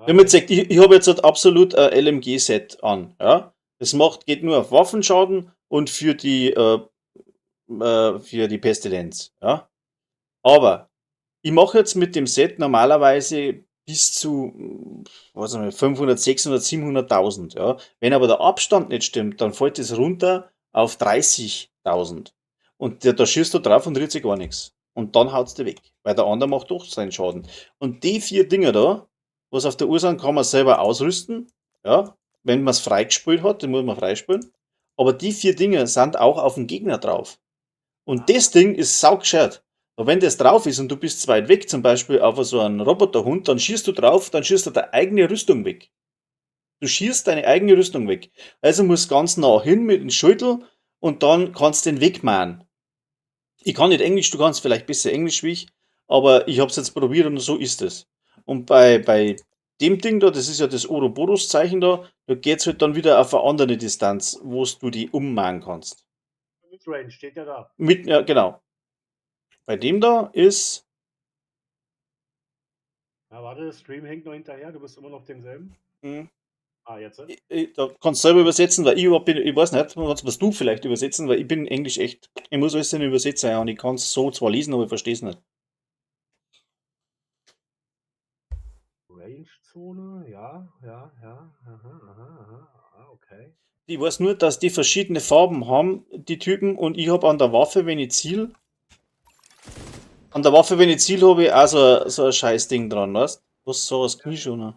warte. Ich hab jetzt gesagt, ich habe jetzt halt absolut ein LMG-Set an, ja. Das geht nur auf Waffenschaden und für die Pestilenz, ja. Aber ich mache jetzt mit dem Set normalerweise bis zu, was weiß ich, 500, 600, 700.000, ja. Wenn aber der Abstand nicht stimmt, dann fällt es runter auf 30.000. Und da schießt du drauf und rührt sich gar nichts. Und dann haut's dir weg, weil der andere macht doch seinen Schaden. Und die 4 Dinger da, was auf der Uhr sind, kann man selber ausrüsten, ja, wenn man's freigespielt hat, dann muss man freispielen. Aber die 4 Dinger sind auch auf dem Gegner drauf. Und das Ding ist saugeschert. Aber wenn das drauf ist und du bist zu weit weg, zum Beispiel auf so einen Roboterhund, dann schießt du drauf, dann schießt du deine eigene Rüstung weg. Du schießt deine eigene Rüstung weg. Also musst ganz nah hin mit dem Schultel und dann kannst du den wegmachen. Ich kann nicht Englisch, du kannst vielleicht besser Englisch wie ich, aber ich hab's jetzt probiert und so ist es. Und bei dem Ding da, das ist ja das Ouroboros-Zeichen da, da geht's halt dann wieder auf eine andere Distanz, wo du die ummachen kannst. Midrange steht ja da. Mit, ja, genau. Bei dem da ist. Ja, warte, der Stream hängt noch hinterher, du bist immer noch auf demselben. Hm. Ah, jetzt. Da kannst du selber übersetzen, weil ich überhaupt bin, ich weiß nicht, kannst was du vielleicht übersetzen, weil ich bin Englisch echt, ich muss alles in den Übersetzer ja, und ich kann's so zwar lesen, aber ich versteh's nicht. Range-Zone, ja, ja, ja, aha, aha, aha, ah, okay. Ich weiß nur, dass die verschiedene Farben haben, die Typen, und ich hab an der Waffe, wenn ich ziel, an der Waffe, wenn ich ziel, hab ich auch so ein scheiß Ding dran, weißt? Was sowas kann ich schon noch.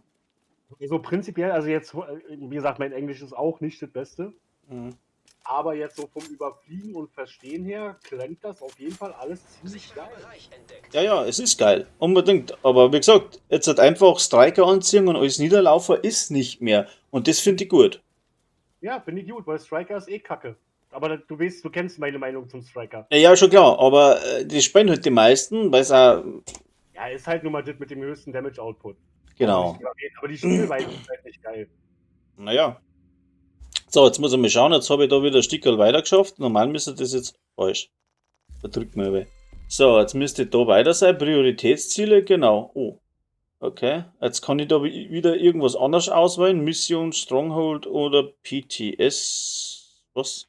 Also prinzipiell, also jetzt, wie gesagt, mein Englisch ist auch nicht das Beste. Mhm. Aber jetzt so vom Überfliegen und Verstehen her klingt das auf jeden Fall alles ziemlich Sicherer geil. Bereich entdeckt. Ja, ja, es ist geil. Unbedingt. Aber wie gesagt, jetzt halt einfach Striker anziehen und alles niederlaufen ist nicht mehr. Und das finde ich gut. Ja, finde ich gut, weil Striker ist eh kacke. Aber du weißt, du kennst meine Meinung zum Striker. Ja, ja, schon klar, aber die spielen halt die meisten, weil es auch. Ja, ist halt nur mal das mit dem höchsten Damage Output. Genau. Aber die Spielweise ist halt nicht geil. Naja. So, jetzt muss ich mal schauen. Jetzt habe ich da wieder ein Stickerl weitergeschafft. Normal müsste das jetzt falsch. Da drückt man aber. So, jetzt müsste da weiter sein. Prioritätsziele, genau. Oh. Okay. Jetzt kann ich da wieder irgendwas anderes auswählen. Mission, Stronghold oder PTS. Was?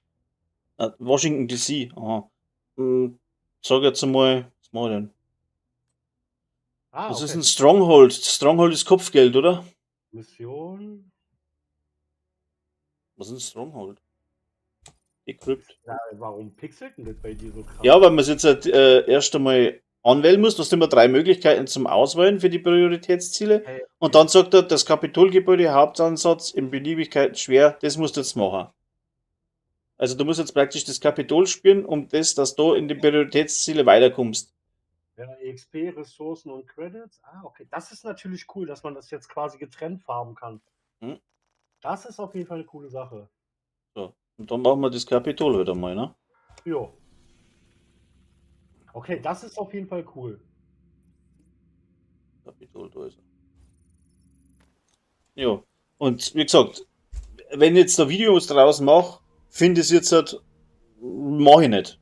Ah, Washington DC. Aha. Sag jetzt einmal, was mach ich denn? Ah, Was okay. ist ein Stronghold? Stronghold ist Kopfgeld, oder? Mission. Was ist ein Stronghold? Decrypt. Ja, warum pixelt denn das bei dir so krass? Ja, weil man es jetzt halt, erst einmal anwählen muss. Du hast immer drei Möglichkeiten zum Auswählen für die Prioritätsziele. Okay. Und dann sagt er, das Kapitolgebäude, Hauptansatz in Beliebigkeit schwer, das musst du jetzt machen. Also du musst jetzt praktisch das Kapitol spielen, um das, dass du in die Prioritätsziele weiterkommst. Ja, EXP, Ressourcen und Credits. Ah, okay. Das ist natürlich cool, dass man das jetzt quasi getrennt farmen kann. Hm. Das ist auf jeden Fall eine coole Sache. So. Und dann machen wir das Kapitol wieder mal, ne? Jo. Okay, das ist auf jeden Fall cool. Kapitol, da ist er. Ja. Und wie gesagt, wenn ich jetzt da Videos draus mache, finde ich es jetzt halt, mache ich nicht.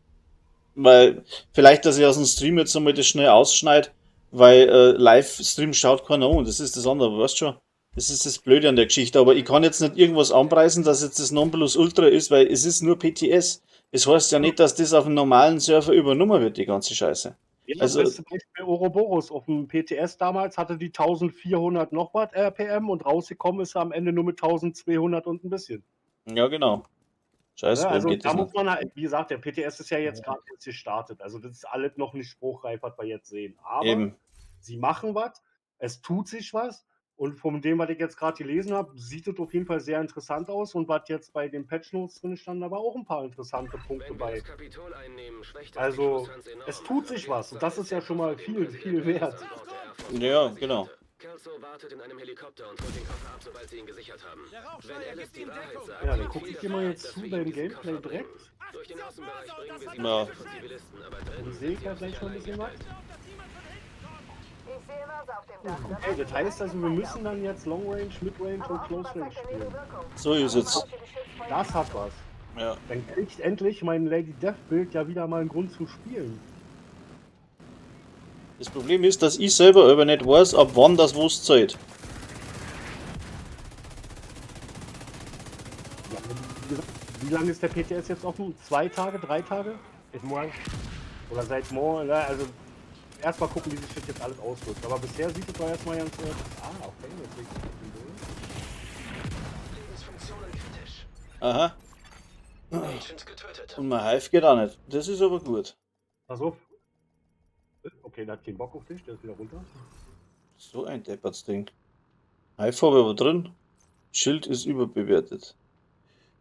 Weil vielleicht, dass ich aus dem Stream jetzt einmal das schnell ausschneide, weil Livestream schaut keiner an. Das ist das andere, weißt du schon? Das ist das Blöde an der Geschichte. Aber ich kann jetzt nicht irgendwas anpreisen, dass jetzt das Nonplusultra ist, weil es ist nur PTS. Es heißt ja nicht, dass das auf dem normalen Server übernommen wird, die ganze Scheiße. Ja, Also- also, zum Beispiel Ouroboros auf dem PTS damals hatte die 1400 noch was RPM und rausgekommen ist er am Ende nur mit 1200 und ein bisschen. Ja, genau. Scheiße, Ja, warum also geht da das muss nicht? man halt, wie gesagt, der PTS ist ja jetzt gerade erst gestartet. Also das ist alles noch nicht spruchreif, was wir jetzt sehen. Aber Eben. sie machen was, es tut sich was. Und von dem, was ich jetzt gerade gelesen habe, sieht es auf jeden Fall sehr interessant aus. Und was jetzt bei den Patch Notes drin stand, da war auch ein paar interessante Punkte Wenn wir bei. das Kapitol einnehmen, schwächt das die Also, Croissants enorm. es tut sich was und das ist ja schon mal viel, viel wert. Ja, genau. Kelso wartet in einem Helikopter und holt den Koffer ab, sobald sie ihn gesichert haben. Der Wenn Rauchschleier Alice gibt die ihm Wahrheit Deckung. sagt, Ja, dann wird guck ich jeder dir mal bereit, jetzt dass zu wir beim ihm diesen Gameplay Koffer bringen. direkt. Durch den Außenbereich bringen wir sie Ja. mit Hilfe von Zivilisten, aber drin Und sind sehe ich sie da auf gleich sich schon ein allein bisschen was? gestellt. Ich sehe Mörser auf dem Dach. Da Okay, das heißt also, wir müssen dann jetzt Long Range, Mid Range Aber und Close offenbar Range zeigt der Nebel spielen. Wirkung. So ist es. Das hat was. Ja. Dann kriegt endlich mein Lady Death Bild ja wieder mal einen Grund zu spielen. Das Problem ist, dass ich selber aber nicht weiß, ab wann das was zählt. Ja, wie gesagt, wie lange ist der PTS jetzt offen? 2 Tage, 3 Tage? Ist morgen. Oder seit morgen? Ne? Also erstmal gucken, wie sich das jetzt alles auswirkt. Aber bisher sieht es doch erstmal ganz. Ah, okay, jetzt sehe ich das Symbol. Lebensfunktionen kritisch. Aha. Agent getötet. Und mein Hive geht auch nicht. Das ist aber gut. Pass auf. Okay, der hat keinen Bock auf dich, der ist wieder runter. So ein depperts Ding. Hive habe ich aber drin. Schild ist überbewertet.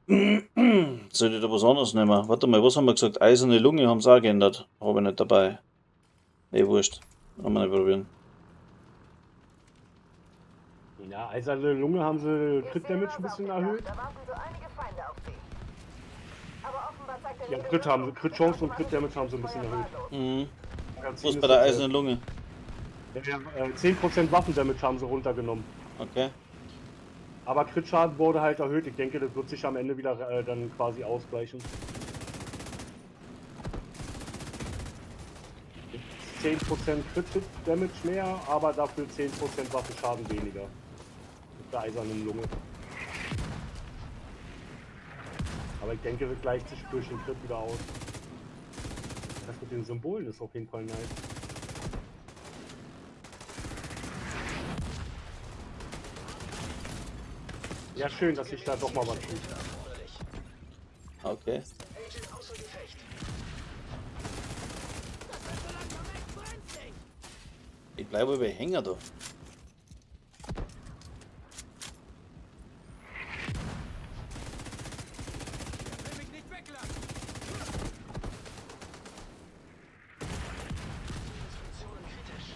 Sollte ich da was anderes nehmen? Warte mal, was haben wir gesagt? Eiserne Lunge haben sie auch geändert. Habe ich nicht dabei. Nee, wurscht. Haben wir nicht probieren. Ja, eiserne Lunge haben sie Ich Crit sehe Damage ein Mörser auf bisschen dem Dach. erhöht. Da warten so einige Feinde auf sie. Aber offenbar zeigt der Ja, Nebel Crit haben sie, Wirkung. Crit Chance und Crit Damage haben sie ein bisschen Feuer erhöht. wahllos. Mhm. Magazin Was ist bei der jetzt, eisernen Lunge? Ja, 10% Waffendamage haben sie runtergenommen. Okay. Aber Crit-Schaden wurde halt erhöht. Ich denke, das wird sich am Ende wieder dann quasi ausgleichen. 10% Crit-Damage mehr, aber dafür 10% Waffenschaden weniger. Mit der eisernen Lunge. Aber ich denke, das gleicht sich durch den Crit wieder aus. Das mit den Symbolen ist auf jeden Fall nice. Ja, schön, dass ich da doch mal was tue. Hilfe erforderlich. Okay. Agent außer Gefecht. Ich bleibe bei Hänger da. Will mich nicht weglassen. Lebensfunktionen kritisch.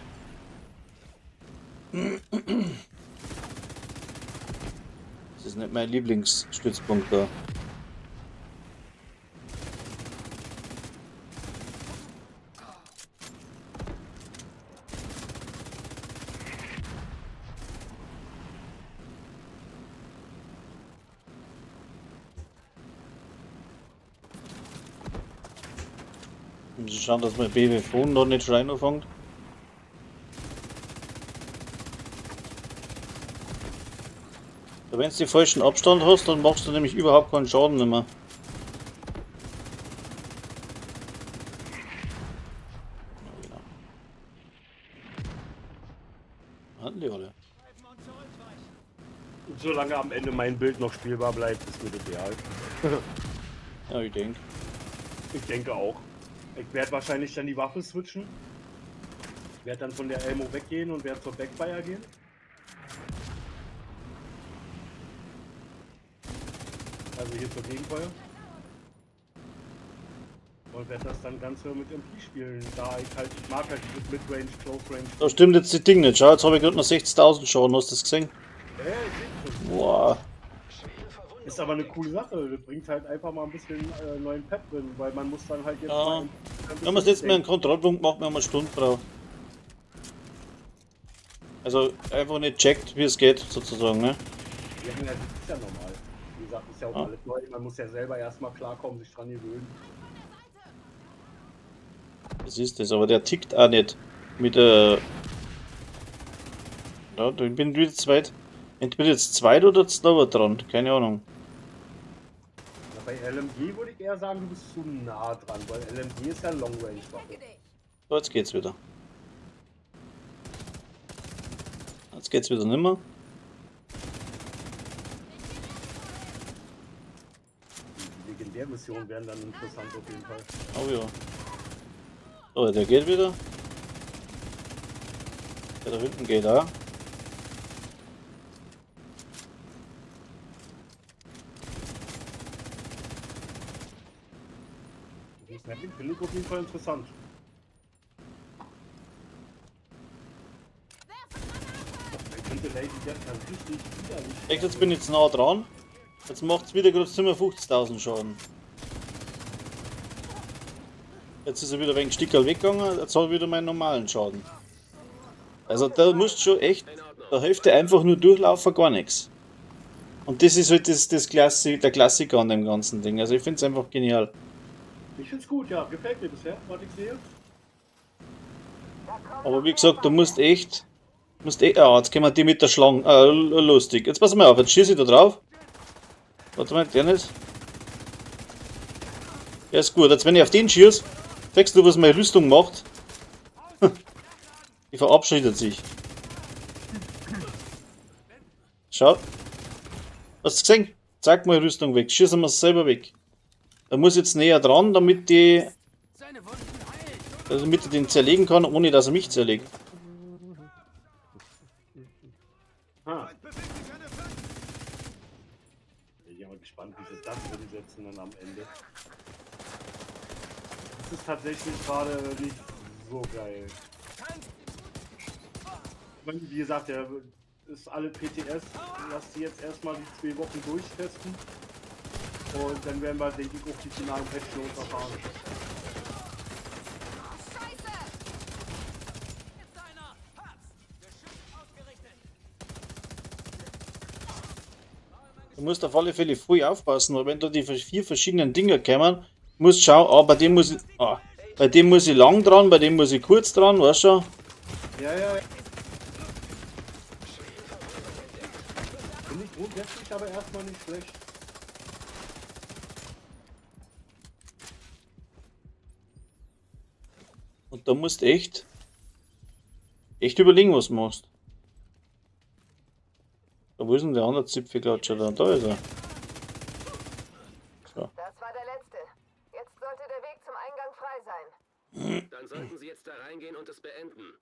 Was ist nicht mein Lieblingsstützpunkt da. Muss ich schauen, dass mein BW-Phone da nicht schreien anfängt. Wenn du den falschen Abstand hast, dann machst du nämlich überhaupt keinen Schaden mehr. Ja, genau. Hatten die alle. Solange am Ende mein Bild noch spielbar bleibt, ist mir das egal. Ja, ich denke. Ich denke auch. Ich werde wahrscheinlich dann die Waffe switchen. Werde dann von der Elmo weggehen und werde zur Backfire gehen. Also hier zur Gegenfeuer. Und werde das dann Ganze mit MP spielen, da ich halt, ich mag halt dieses Midrange, Close Range. Da stimmt jetzt das Ding nicht. Schau, jetzt habe ich gerade noch 60.000 Schaden, hast du das gesehen? Ja, ich seh's schon. Boah. Ist aber eine coole Sache. Das bringt halt einfach mal ein bisschen neuen Pep drin, weil man muss dann halt jetzt Ja. mal ein Wir haben das letzte Mal einen Kontrollpunkt gemacht, wir haben eine Stunde braucht. Also einfach nicht checkt, wie es geht, sozusagen, ne? Ja, das ist ja normal. Wie gesagt, ist ja auch Ja. alles neu. Man muss ja selber erstmal klarkommen, sich dran gewöhnen. Das ist das, aber der tickt auch nicht. Mit der. Ja, ich bin wieder zweit. Entweder jetzt zweit oder zweier dran, keine Ahnung. Na, bei LMG würde ich eher sagen, du bist zu nah dran, weil LMG ist ja Long Range Waffe. So, jetzt geht's wieder. Jetzt geht's wieder nimmer. Die Legendärmissionen wären dann interessant auf jeden Fall. Oh ja. So, der geht wieder. Der da hinten geht auch. Das Mapping finde ich auf jeden Fall interessant. Ich könnte Lady Death dann richtig widerlich. Echt, jetzt bin ich jetzt nah dran. Jetzt macht's wieder gerade 57.000 Schaden. Jetzt ist er wieder wegen Stickerl weggegangen, jetzt habe ich wieder meinen normalen Schaden. Also da musst du schon echt, da hilft dir einfach nur durchlaufen gar nichts. Und das ist halt der Klassiker an dem ganzen Ding. Also ich finde es einfach genial. Ich finde es gut, ja. Gefällt mir bisher, was ich sehe. Aber wie gesagt, du musst echt, ah, jetzt kommen die mit der Schlange, lustig. Jetzt pass mal auf, jetzt schieße ich da drauf. Warte mal, der nicht. Der ist gut. Jetzt wenn ich auf den schieße, siehst du, was meine Rüstung macht? Die verabschiedet sich. Schau. Hast du gesehen? Zeig mal Rüstung weg. Schießen wir es selber weg. Da muss jetzt näher dran, damit die, also damit ich den zerlegen kann, ohne dass er mich zerlegt. Ah. Bin ich aber gespannt, wie sie das umsetzen dann am Ende. Das ist tatsächlich gerade nicht so geil. Wie gesagt, der ist alle PTS. Lass die jetzt erstmal die 2 Wochen durchtesten. Und dann werden wir, denke ich, auch die finalen Patch Notes erfahren. Du musst auf alle Fälle früh aufpassen, weil wenn da die 4 verschiedenen Dinger kommen, musst du schauen, ah, bei dem muss ich, ah, bei dem muss ich lang dran, bei dem muss ich kurz dran, weißt du schon? Ja, ja. Finde ich grundsätzlich aber erstmal nicht schlecht. Und da musst du echt überlegen, was du machst. Da, wo ist denn der andere Zipfelklatscher da? Da ist er. So. Das war der letzte. Jetzt sollte der Weg zum Eingang frei sein. Dann sollten Sie jetzt da reingehen und es beenden.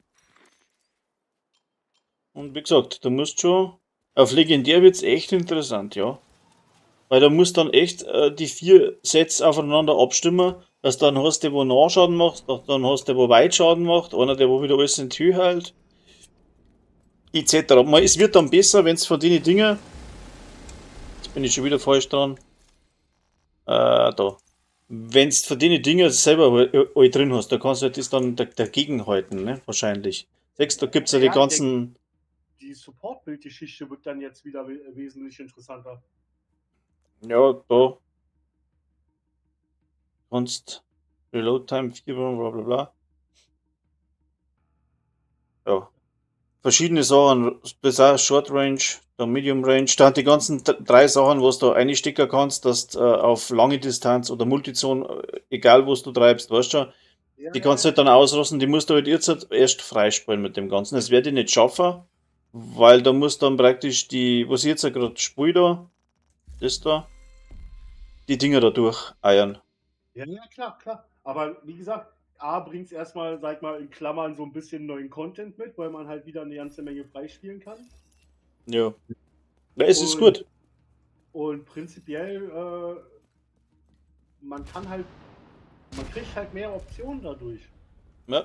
Und wie gesagt, du musst schon. Auf Legendär wird's echt interessant, ja. Weil da musst dann echt die 4 Sets aufeinander abstimmen, dass dann hast du, wo Nahschaden macht, dann hast du, wo Weitschaden macht, einer, der wo wieder alles in die Höhe hält, et cetera. Es wird dann besser, wenn's von den Dingen Bin ich schon wieder falsch dran. Da. Wenn du von denen Dinger selber alle drin hast, da kannst du halt das dann dagegen halten, ne? Wahrscheinlich. Siehst du, da gibt's ja die Ja, ganzen. Die Support-Build-Geschichte wird dann jetzt wieder wesentlich interessanter. Ja, da. Kannst Reload Time 4, bla bla bla. Ja. Verschiedene Sachen, das auch Short Range, da Medium Range, da hat die ganzen drei Sachen, was du einstecken kannst, dass du auf lange Distanz oder Multizone, egal was du treibst, weißt du, Ja, die kannst du halt dann ausrüsten, die musst du halt jetzt halt erst freispielen mit dem Ganzen. Das werde ich nicht schaffen, weil da muss dann praktisch die, was ich jetzt gerade spiele da, das da, die Dinger da durcheiern. Ja, ja, klar, klar. Aber wie gesagt, A bringt es erstmal, sag ich mal, in Klammern so ein bisschen neuen Content mit, weil man halt wieder eine ganze Menge freispielen kann. Ja. Ja, es ist Und- gut. Und prinzipiell, man kann halt, man kriegt halt mehr Optionen dadurch. Ja.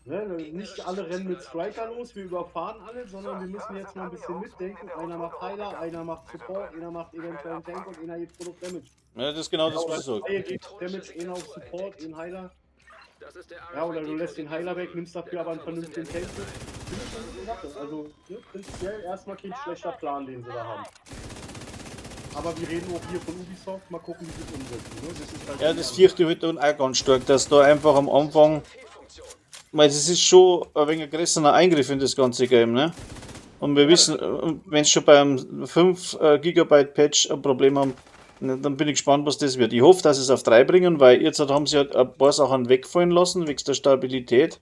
Ne? Nicht alle rennen mit Striker los, wir überfahren alle, sondern wir müssen jetzt mal ein bisschen mitdenken. Einer macht Heiler, einer macht Support, einer macht eventuell einen Tank und einer gibt Produkt Damage. Ja, das ist genau das, was ich Oder sage. zwei gibt Damage, einer auf Support, ein Heiler. Das ist der Ja, oder du RFID-Code, lässt den den wir Heiler weg, suchen. nimmst dafür Der aber einen Koffer muss in vernünftigen der Nähe Tank mit. sein. Finde ich schon eine gute Sache. Also ne, prinzipiell erstmal kein schlechter Plan, den sie da haben. Aber wir reden auch hier von Ubisoft, mal gucken, wie sie es umsetzen. Ne? Das ist halt Ja, das fürchte ich halt dann auch ganz stark, dass da einfach am Anfang, weil das ist schon ein wenig ein größerer Eingriff in das ganze Game, ne? Und wir wissen, wenn sie schon beim 5 Gigabyte Patch ein Problem haben, ne, dann bin ich gespannt, was das wird. Ich hoffe, dass sie es auf 3 bringen, weil jetzt haben sie halt ein paar Sachen wegfallen lassen, wegen der Stabilität.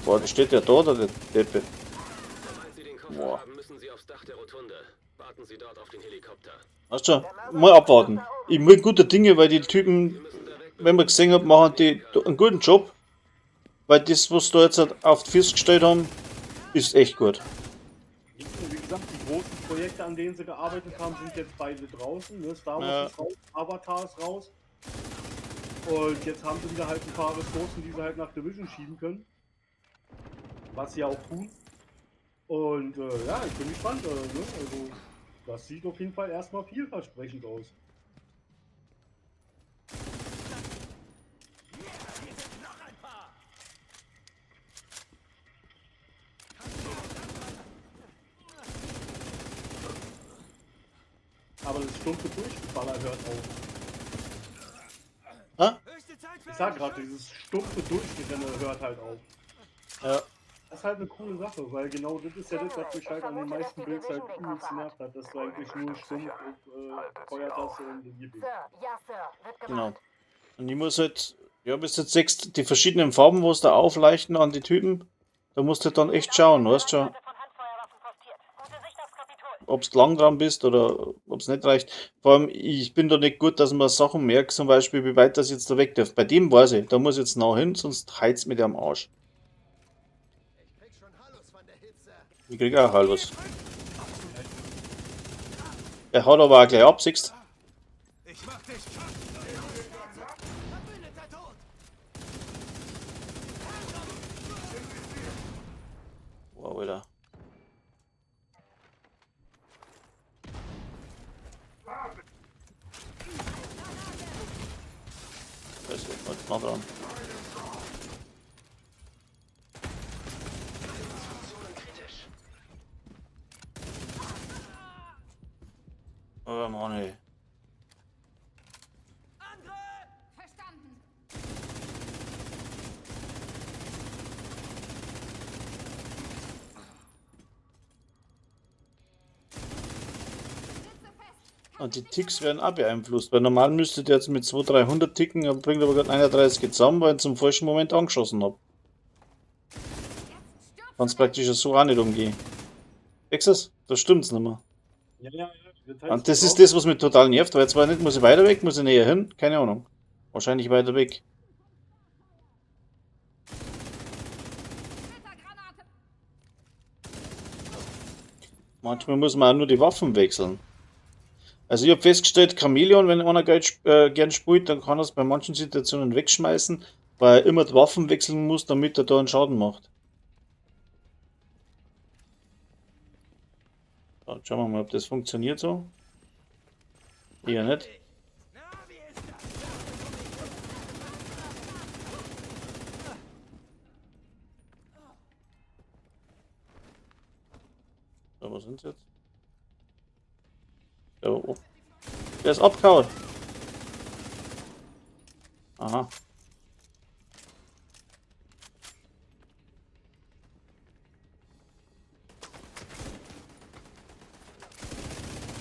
Boah, das steht ja da, da der Deppe. Sobald Sie den Koffer Boah. haben, müssen Sie aufs Dach der Rotunde. Warten Sie dort auf den Helikopter. Weißt du, mal abwarten. Ich bin guter Dinge, weil die Typen, Wir müssen da weg. wenn man gesehen hat, machen die einen guten Job. Weil das, was da jetzt halt auf die Füße gestellt haben, ist echt gut. Wie gesagt, die großen Projekte, an denen sie gearbeitet haben, sind jetzt beide draußen. Ne? Star Wars Ja. ist raus, Avatar ist raus. Und jetzt haben sie wieder halt ein paar Ressourcen, die sie halt nach Division schieben können. Was sie auch tun. Und ja, ich bin gespannt. Ne? Also, das sieht auf jeden Fall erstmal vielversprechend aus. Hier sind noch ein paar! Aber das stumpfe Durchgeballer hört auf. Ha? Höchste Zeit für Ich sag einen gerade, dieses stumpfe Durchgerenne hört halt auf. Ja. Das ist halt eine coole Sache, weil genau das ist ja das, was mich halt an den meisten Builds halt übelst genervt hat, dass du eigentlich nur stumpf auf Feuertaste und gib ihm. Sir, ja, Sir, wird Genau. gemacht. Und ich muss halt, ja, bis jetzt sechs, die verschiedenen Farben, wo es da aufleichten an die Typen, da musst du halt dann echt schauen, weißt du schon, ob du lang dran bist oder ob es nicht reicht. Vor allem, ich bin da nicht gut, dass man Sachen merkt, zum Beispiel, wie weit das jetzt da weg darf. Bei dem weiß ich, da muss ich jetzt nah hin, sonst heizt mit am Arsch. Ich krieg auch Hallos. Er haut aber auch gleich ab, siehst Ich mach dich kaputt! Verbündeter tot! Wow, Alter. Da ist jemand nah dran. Oh Mann, ey. Verstanden. Und die Ticks werden auch beeinflusst, weil normal müsste der jetzt mit 200, 300 ticken, er bringt aber gerade 31 zusammen, weil ich ihn zum falschen Moment angeschossen habe. Kannst praktisch so auch nicht umgehen. Exas, das stimmt's nicht mehr. Ja, ja, ja. Das heißt, Und das ist das, was mich total nervt, weil jetzt war nicht, muss ich weiter weg, muss ich näher hin? Keine Ahnung. Wahrscheinlich weiter weg. Splittergranate. Manchmal muss man auch nur die Waffen wechseln. Also ich habe festgestellt, Chameleon, wenn einer gern spielt, dann kann er es bei manchen Situationen wegschmeißen, weil er immer die Waffen wechseln muss, damit er da einen Schaden macht. Dann schauen wir mal, ob das funktioniert so. Eher nicht. Na, wie ist das? So, wo sind sie jetzt? Der, oh. Der ist abgehauen. Aha.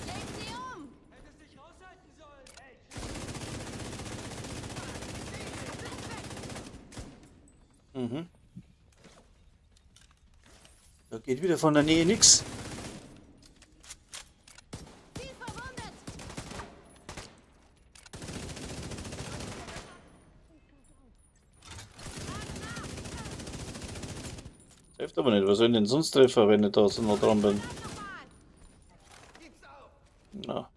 Leg sie um! Hättest dich raushalten sollen. Hey, Mhm. Da geht wieder von der Nähe nix. Ziel verwundet! Trifft aber nicht. Was soll ich denn sonst treffen, wenn ich da so noch dran bin? Nochmal! gib's auf. Na.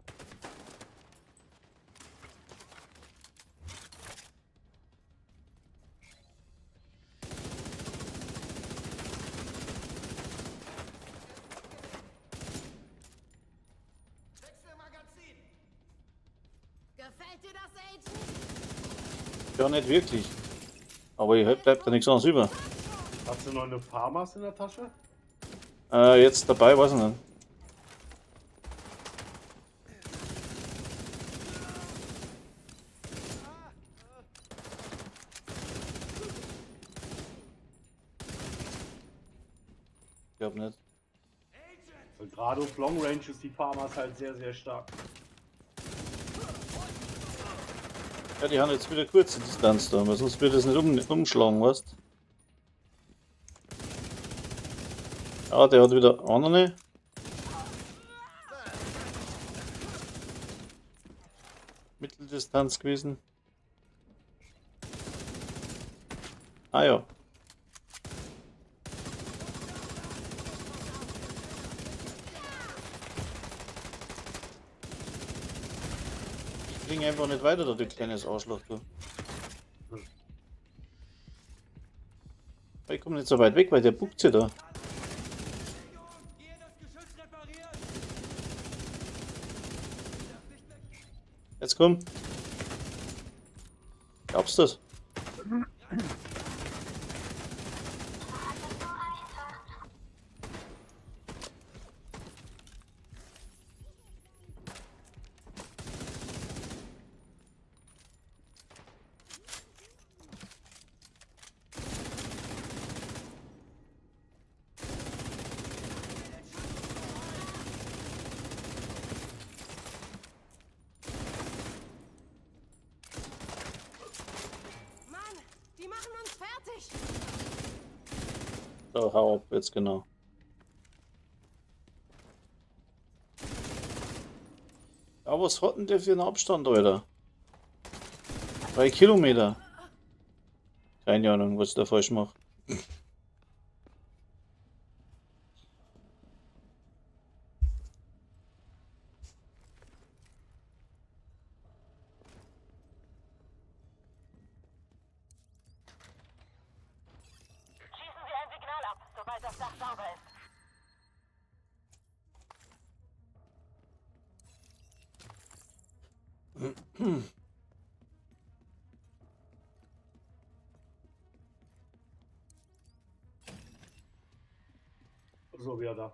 Wechsel Magazin. Gefällt dir das, Agent? Ja, nicht wirklich. Aber ich bleibt da nichts anderes über. Hast du noch eine Farmers in der Tasche? Jetzt dabei, weiß ich nicht. Ich glaube nicht. Weil gerade auf Long Range ist die Farmers halt sehr, sehr stark. Ja, die haben jetzt wieder kurze Distanz da, weil sonst wird das nicht umschlagen, weißt. Ah, der hat wieder andere. Mitteldistanz gewesen. Ah ja. Ich klinge einfach nicht weiter, da du kleines Arschloch, du. Ich komme nicht so weit weg, weil der buckt sich da. Gehe das Geschütz reparieren. Jetzt komm. Glaubst du das? Mann, die machen uns fertig! So, hau ab, jetzt genau. Ja, was hat denn der für einen Abstand, Alter? 3 Kilometer. Keine Ahnung, was ich da falsch mache. Schießen Sie ein Signal ab, sobald das Dach sauber ist. So, wieder da.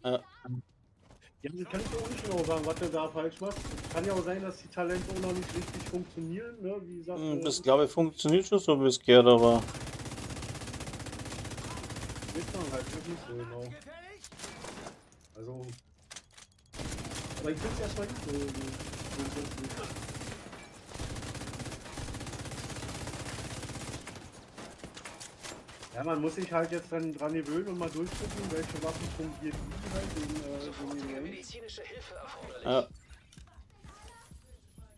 Ja. Ja, das kann ich auch nicht genau sagen, was du da falsch machst. Kann ja auch sein, dass die Talente auch noch nicht richtig funktionieren, ne? Wie gesagt, Das glaube ich funktioniert schon so, wie es gehört, aber weiß man halt noch nicht so genau. Gefällig? Also. Aber ich finde es erstmal nicht so, so grundsätzlich. Ja, man muss sich halt jetzt dann dran gewöhnen und mal durchgucken, welche Waffen fungiert wie halt in Sofortige Range. medizinische Hilfe erforderlich. ja,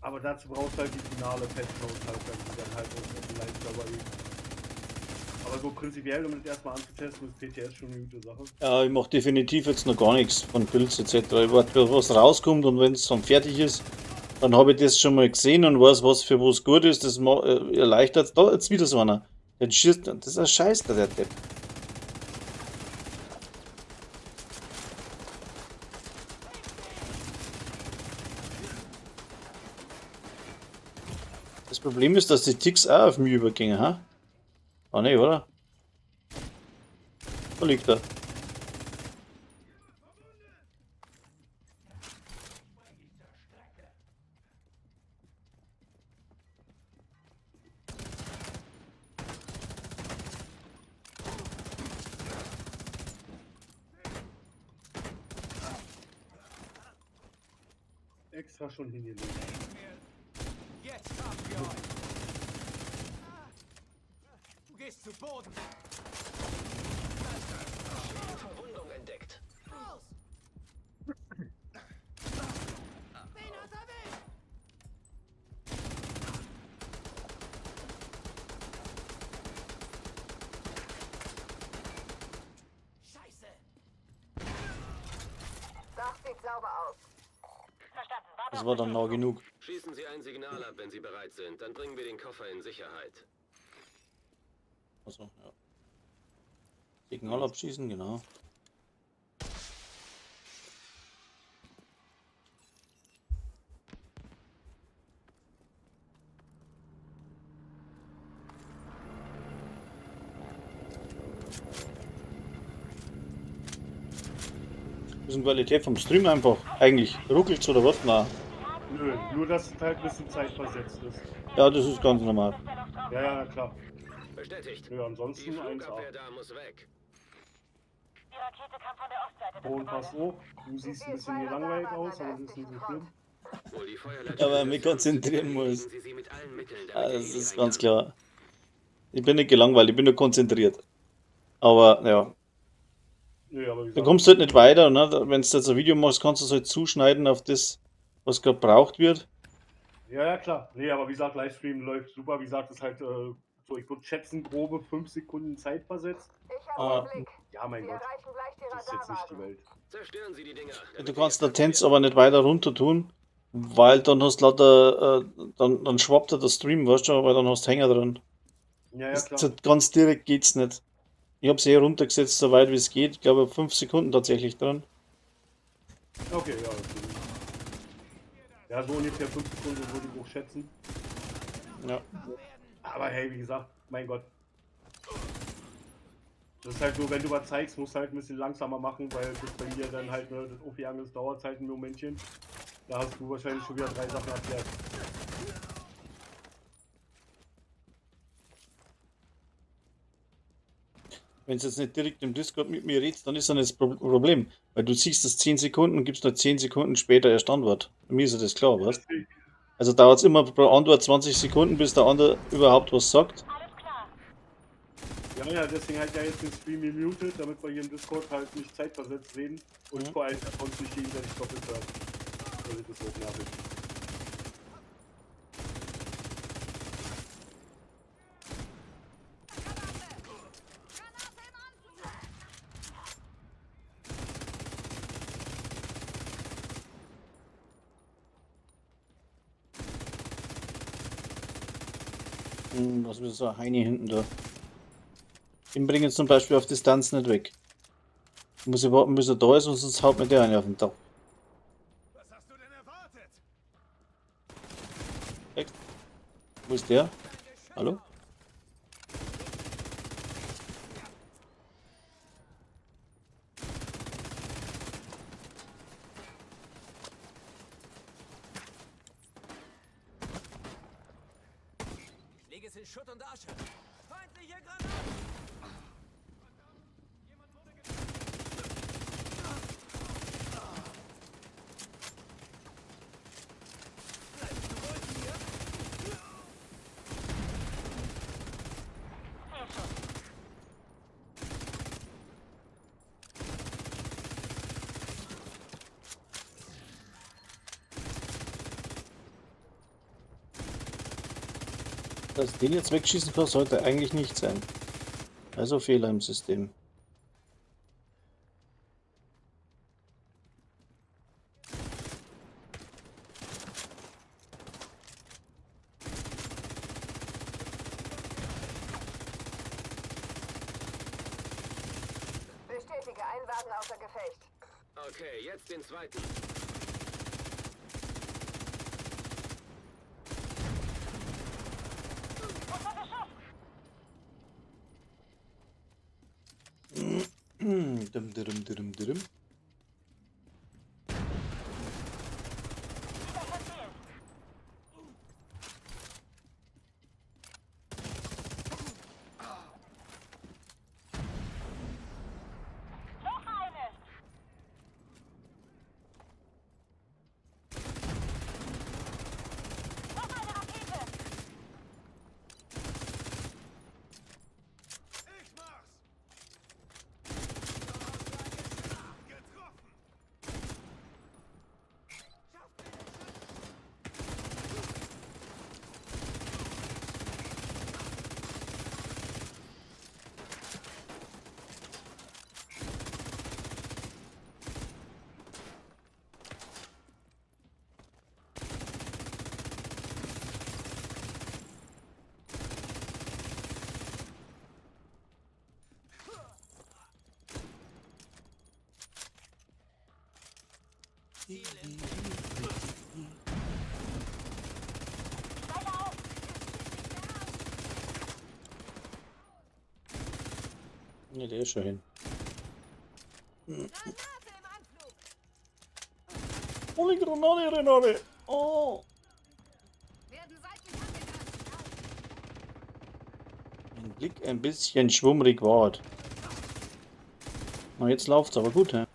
Aber dazu brauchst du halt die finale Patch Note halt dann, die dann halt auch vielleicht dabei ist. Aber so prinzipiell, um das erstmal anzutesten, ist PTS schon eine gute Sache. ja, ich mache definitiv jetzt noch gar nichts von Pilz etc. Ich warte, was rauskommt und wenn es dann fertig ist, dann habe ich das schon mal gesehen und weiß, was für was gut ist. Das erleichtert. Da jetzt wieder so einer. Den schießt, das ist ein Scheiß, der Depp. Das Problem ist, dass die Ticks auch auf mich übergingen, ha? Ah ne, oder? Da liegt er. Extra schon hingelegt. Jetzt haben wir euch! Du gehst zu Boden! Verwundung entdeckt. Raus! Wen hat erwischt? Scheiße! Dach sieht sauber aus. Verstanden. Warte Das auf war dann nah Bestätigung. genug. Schießen Sie ein Signal ab, wenn Sie bereit sind. Dann bringen wir den Koffer in Sicherheit. Also, ja. Signal abschießen, genau. Das ist die Qualität vom Stream einfach. Eigentlich ruckelt's oder was? Nein. Nö, nur dass es halt ein bisschen zeitversetzt ist. Ja, das ist ganz normal. Ja, ja, klar. Bestätigt. Nö, Die ansonsten 1A. Flugabwehr da muss weg. Die Rakete kam von der Ostseite des Ton passt Gebäudes. auch. Du siehst ein bisschen hier langweilig aus, aber das ist nicht so schlimm. Wohl die Feuerleitstelle Ja, weil ich mich des konzentrieren muss. Erledigen Sie sie mit allen Mitteln, damit Ja, der das Heli ist ganz eingang- klar. Ich bin nicht gelangweilt, ich bin nur konzentriert. Aber ja, Nö, aber wie da gesagt, kommst du halt nicht weiter, ne? Wenn du jetzt ein Video machst, kannst du es halt zuschneiden auf das, was gerade braucht wird. Ja, ja, klar. Nee, aber wie gesagt, Livestream läuft super. Wie gesagt, ist halt so, ich würde schätzen, grobe 5 Sekunden Zeit versetzt. Ich habe Ah. den Blick. Ja, mein Sie Gott, erreichen gleich die das ist jetzt nicht die Radarwagen. Welt. Zerstören Sie die Dinger. damit Du die kannst Latenz evakuiert aber nicht weiter runter tun, weil dann hast lauter, dann schwappt er der Stream, weißt du, weil dann hast du Hänger drin. Ja, ja, Das, klar. so ganz direkt geht's nicht. Ich hab's eh runtergesetzt, so weit wie es geht. Ich glaube, 5 Sekunden tatsächlich dran. Okay, ja. Das ist gut. Ja, so ungefähr 5 Sekunden würde ich auch schätzen. Ja. Aber hey, wie gesagt, mein Gott. Das ist halt nur, wenn du was zeigst, musst du halt ein bisschen langsamer machen, weil das bei mir dann halt, ne, das aufgegangen ist, dauert halt ein Momentchen. Da hast du wahrscheinlich schon wieder drei Sachen erklärt. Wenn du jetzt nicht direkt im Discord mit mir redest, dann ist das nicht das Problem. Weil du siehst das 10 Sekunden und gibst nur 10 Sekunden später erst Antwort. Mir ist ja das klar, weißt? Also dauert es immer pro Antwort 20 Sekunden, bis der andere überhaupt was sagt. Alles klar. Ja, ja, deswegen halt ja jetzt den Stream gemutet, damit wir hier im Discord halt nicht zeitversetzt reden und Mhm. vor allem uns nicht gegenseitig doppelt hören. Also das ist auch nervig. Was ist so ein Heini hinten da? Den bringen zum Beispiel auf Distanz nicht weg. Ich muss ich warten, bis er da ist, und sonst haut mir der eine auf den Dach. Was hast du denn erwartet? Weg. Wo ist der? Hallo? Leg es in Schutt und Asche. Feindliche Granaten! Zielschuss. Dass ich den jetzt wegschießen kann, sollte eigentlich nicht sein. Also Fehler im System. Bestätige, ein Wagen außer Gefecht. Okay, jetzt den zweiten. Dum, dum, dum, dum. Verfehlt. Noch eine! Noch eine Rakete! Ich mach's! Getroffen! Weiter auf! Ne, der ist schon hin. Granate im Anflug! Ohne Granate, Renate! Oh! Werden seitlich angegriffen! Ein Blick ein bisschen schwummrig war. Na, jetzt läuft's aber gut, hä?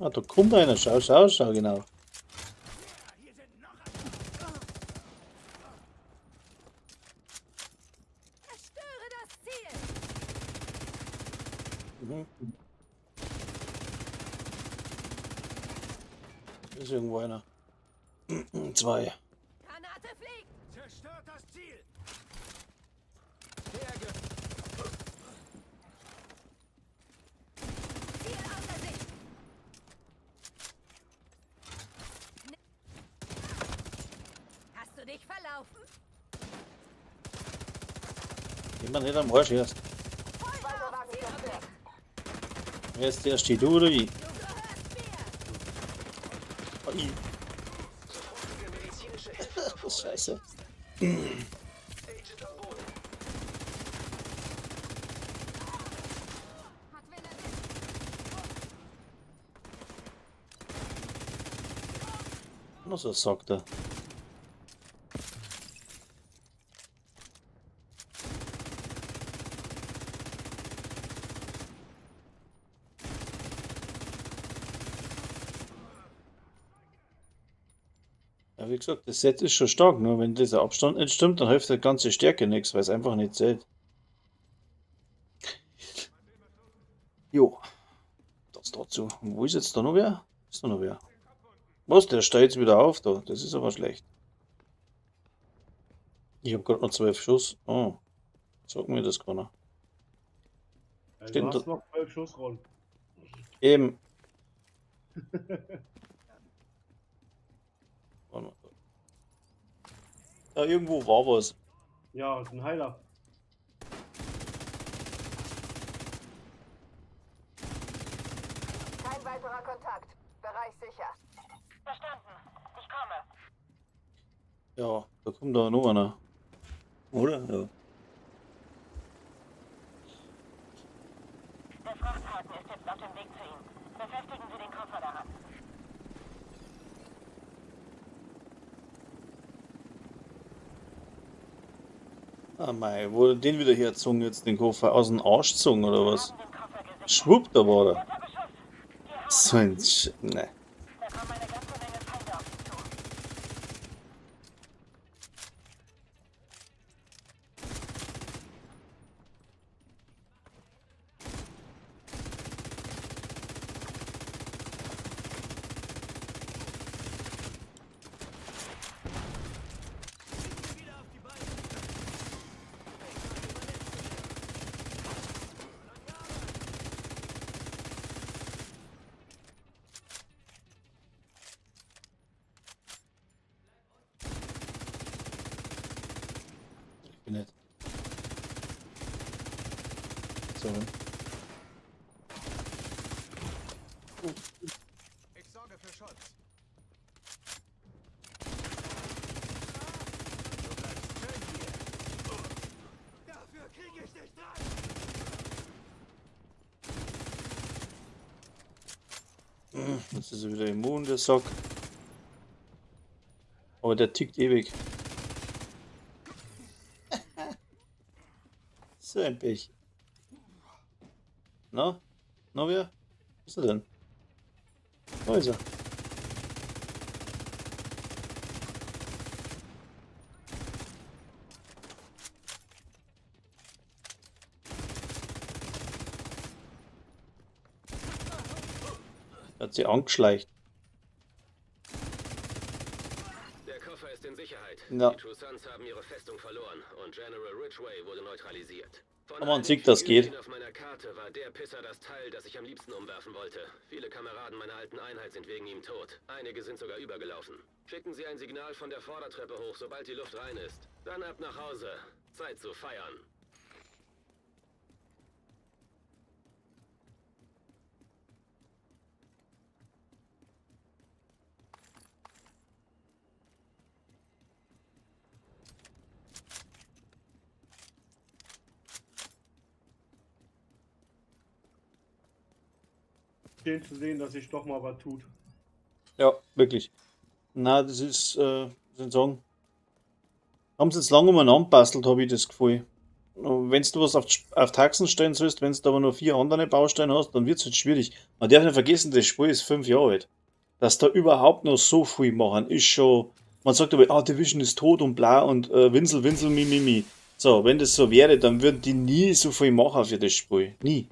Ah, da kommt einer. Schau, schau, schau, genau. Zerstöre das Ziel! Mhm. Ist irgendwo einer. Zwei. Granate fliegt! Zerstört das Ziel! Ziel außer Sicht! Hast du dich verlaufen? Immer nicht am Arsch erst. Weiter auf Zielobjekt! Wer ist der? Steht du oder ich? Du gehörst mir! Ah, ich. Sofortige medizinische Hilfe erforderlich. Scheiße. Agent am Boden. Hat wen erwischt? Noch so sagt er. Ja, wie gesagt, das Set ist schon stark, nur wenn dieser Abstand nicht stimmt, dann hilft die ganze Stärke nichts, weil es einfach nicht zählt. Jo, das dazu. Und wo ist jetzt da noch wer? Ist da noch wer? Was, der steht jetzt wieder auf da. Das ist aber schlecht. Ich habe gerade noch 12 Schuss. Oh, sag mir das keiner. Also, Stimmt. du hast noch 12 Schuss, Ron. Eben. Warte mal. Da irgendwo war was. Ja, ist ein Heiler. Kein weiterer Kontakt. Bereich sicher. Verstanden. Ich komme. Ja, da kommt da noch einer. Oder? Ja. Der Frachthaken ist jetzt auf dem Weg zu Ihnen. Befestigen Sie den Koffer daran. Ah mei, wurde den wieder herzogen jetzt den Koffer aus dem Arsch gezogen oder was? Haben den Koffer gesichert. Schwupp, da war er. Unter Beschuss. Die hauen So ein Sch... Ne. Da kommen eine ganze Menge Feinde auf Sie zu. Wieder auf die Beine! Ich bin nicht. So. Ich sorge für Schutz. Du bleibst schön hier. Dafür kriege ich dich dran! Jetzt ist er wieder immun, der Sack. Aber der tickt ewig. So ein Pech. Na? Na wer? Wo ist er denn? Da ist er. Hat sie angeschleicht. Der Koffer ist in Sicherheit. Ja. Die True Sons haben ihre Festung verloren und General Ridgeway wurde neutralisiert. Von Aber man allen sieht, das geht. Figürchen auf meiner Karte war der Pisser das Teil, das ich am liebsten umwerfen wollte. Viele Kameraden meiner alten Einheit sind wegen ihm tot. Einige sind sogar übergelaufen. Schicken Sie ein Signal von der Vordertreppe hoch, sobald die Luft rein ist. Dann ab nach Hause. Zeit zu feiern. Schön zu sehen, dass sich doch mal was tut. Ja, wirklich. Na, das ist, soll ich sagen, haben sie jetzt lange umeinander bastelt, habe ich das Gefühl. Wenn du was auf Taxen stellen sollst, wenn du aber nur 4 andere Bausteine hast, dann wird's halt schwierig. Man darf nicht vergessen, das Spiel ist 5 Jahre alt. Dass da überhaupt noch so viel machen, ist schon. Man sagt aber, ah, Division ist tot und bla und Winsel, Winsel, mi, mi, mi. So, wenn das so wäre, dann würden die nie so viel machen für das Spiel. Nie.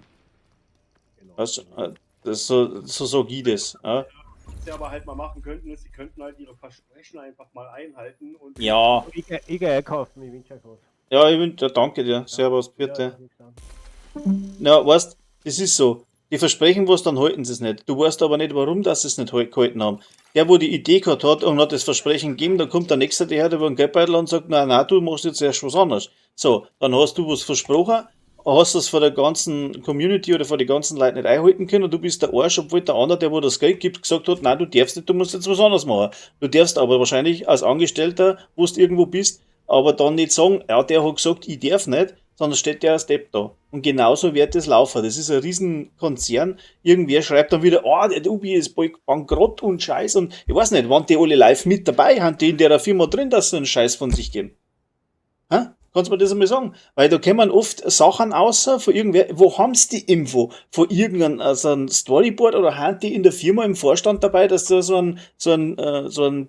Genau. Weißt du, das so sag ich das. Ja? Was sie aber halt mal machen könnten, ist, sie könnten halt ihre Versprechen einfach mal einhalten und Ja. Ich geh einkaufen, ich wünsche euch was. Ja, ich wünsch, ja, danke dir. Servus, bitte. Ja, nichts an. Na, weißt, das ist so. Die versprechen was, dann halten sie es nicht. Du weißt aber nicht, warum das sie es nicht gehalten haben. Der, wo die Idee gehabt hat und hat das Versprechen gegeben, dann kommt der Nächste daher, der über den Geldbeutel und sagt, nein, nein, du machst jetzt erst was anderes. So, dann hast du was versprochen, hast das vor der ganzen Community oder vor den ganzen Leuten nicht einhalten können und du bist der Arsch, obwohl der andere, der wo das Geld gibt, gesagt hat, nein, du darfst nicht, du musst jetzt was anderes machen. Du darfst aber wahrscheinlich als Angestellter, wo du irgendwo bist, aber dann nicht sagen, ja, der hat gesagt, ich darf nicht, sondern steht der als Depp da. Und genauso wird das laufen. Das ist ein Riesenkonzern. Irgendwer schreibt dann wieder, oh, der Ubi ist bald bankrott und Scheiß. Und ich weiß nicht, waren die alle live mit dabei? Haben die in der Firma drin, dass sie einen Scheiß von sich geben? Hä? Kannst du mir das einmal sagen? Weil da kommen oft Sachen außer von irgendwer, wo haben sie die Info? Von irgendeinem, also ein Storyboard oder haben die in der Firma im Vorstand dabei, dass sie so ein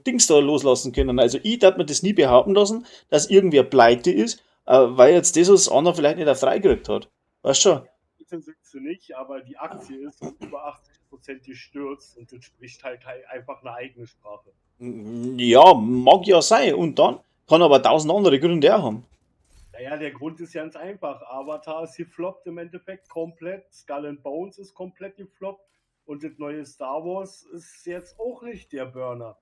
Dings da loslassen können? Also ich darf mir das nie behaupten lassen, dass irgendwer pleite ist, weil jetzt das, was andere vielleicht nicht auf drei gekriegt hat. Weißt du schon? Bitte sind sie nicht, aber die Aktie ist um über 80% gestürzt und das spricht halt einfach eine eigene Sprache. Ja, mag ja sein. Und dann kann aber 1000 andere Gründe auch haben. Naja, der Grund ist ganz einfach. Avatar ist gefloppt im Endeffekt komplett. Skull and Bones ist komplett gefloppt. Und das neue Star Wars ist jetzt auch nicht der Burner.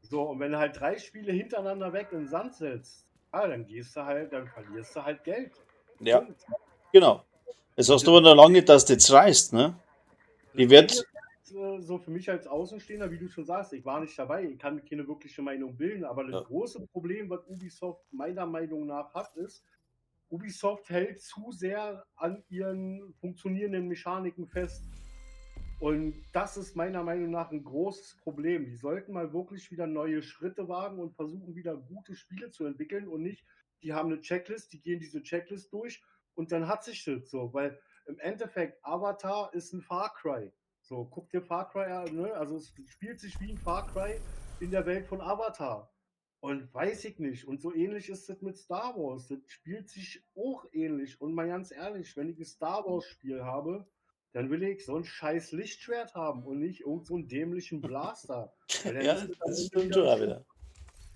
So, und wenn du halt 3 Spiele hintereinander weg in den Sand setzt, ja, dann gehst du halt, dann verlierst du halt Geld. Ja, Punkt. genau. Das heißt aber noch lange nicht, dass du jetzt reißt, ne? Die wird So für mich als Außenstehender, wie du schon sagst, ich war nicht dabei, ich kann keine wirkliche Meinung bilden, aber das große Problem, was Ubisoft meiner Meinung nach hat, ist, Ubisoft hält zu sehr an ihren funktionierenden Mechaniken fest. Und das ist meiner Meinung nach ein großes Problem. Die sollten mal wirklich wieder neue Schritte wagen und versuchen, wieder gute Spiele zu entwickeln und nicht, die haben eine Checklist, die gehen diese Checklist durch und dann hat sich das so, weil im Endeffekt Avatar ist ein Far Cry. So, guck dir Far Cry an, ne? Also es spielt sich wie ein Far Cry in der Welt von Avatar. Und weiß ich nicht. Und so ähnlich ist das mit Star Wars. Das spielt sich auch ähnlich. Und mal ganz ehrlich, wenn ich ein Star Wars Spiel habe, dann will ich so ein scheiß Lichtschwert haben und nicht irgend so einen dämlichen Blaster. Weil dann Ja, ist das das dann stimmt wieder schon auch wieder.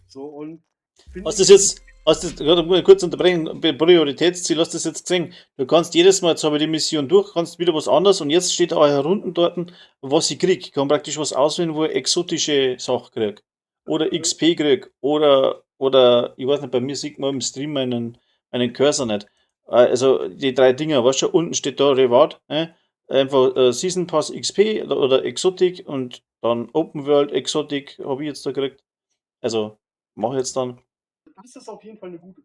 So, und find Hast du ich das jetzt, hast das, warte, muss ich kurz unterbrechen, Prioritätsziel, hast du das jetzt gesehen? Du kannst jedes Mal, jetzt habe ich die Mission durch, kannst wieder was anderes und jetzt steht auch herunten dort, was ich krieg. Ich kann praktisch was auswählen, wo ich exotische Sachen krieg. Oder XP krieg. Oder, ich weiß nicht, bei mir sieht man im Stream meinen Cursor nicht. Also die 3 Dinger, weißt du, unten steht da Reward, ne? Einfach Season Pass XP oder Exotic und dann Open World Exotic habe ich jetzt da gekriegt. Also, mach ich jetzt dann. Das ist auf jeden Fall eine gute,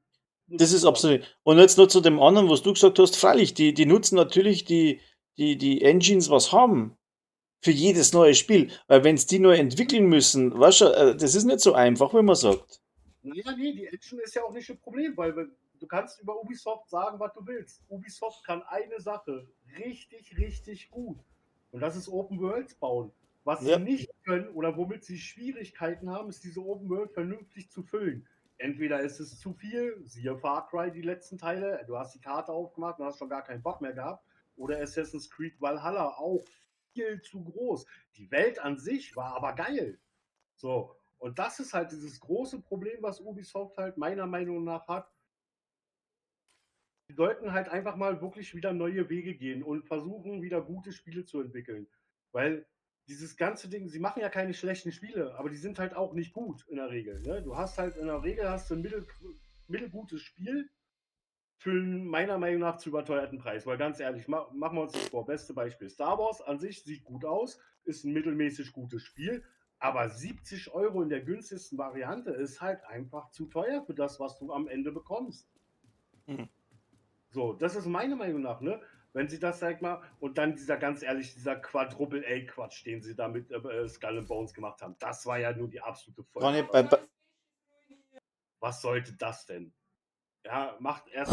eine Das ist gute Sache. absolut. Und jetzt noch zu dem anderen, was du gesagt hast, freilich, die nutzen natürlich die Engines, was haben, Für jedes neue Spiel. Weil wenn es die neu entwickeln müssen, weißt du, das ist nicht so einfach, wie man sagt. Naja, nee, die Engine ist ja auch nicht das Problem, weil du kannst über Ubisoft sagen, was du willst. Ubisoft kann eine Sache richtig, richtig gut. Und das ist Open Worlds bauen. Was Ja. sie nicht können oder womit sie Schwierigkeiten haben, ist diese Open World vernünftig zu füllen. Entweder ist es zu viel, siehe Far Cry, die letzten Teile, du hast die Karte aufgemacht und hast schon gar keinen Bock mehr gehabt. Oder Assassin's Creed Valhalla auch viel zu groß. Die Welt an sich war aber geil. So, und das ist halt dieses große Problem, was Ubisoft halt meiner Meinung nach hat. Die sollten halt einfach mal wirklich wieder neue Wege gehen und versuchen, wieder gute Spiele zu entwickeln. Weil dieses ganze Ding, sie machen ja keine schlechten Spiele, aber die sind halt auch nicht gut in der Regel. Ne? Du hast halt in der Regel hast du ein mittelgutes Spiel für einen meiner Meinung nach zu überteuerten Preis. Weil ganz ehrlich, machen wir uns das vor. Beste Beispiel: Star Wars an sich sieht gut aus, ist ein mittelmäßig gutes Spiel, aber 70 Euro in der günstigsten Variante ist halt einfach zu teuer für das, was du am Ende bekommst. Mhm. So, das ist meine Meinung nach, ne? Wenn sie das, sag mal, und dann dieser, ganz ehrlich, dieser Quadruple-A-Quatsch, den sie da mit Skull and Bones gemacht haben, das war ja nur die absolute Kann ich Vollkatastrophe. bei, Was sollte das denn? Ja, macht erst.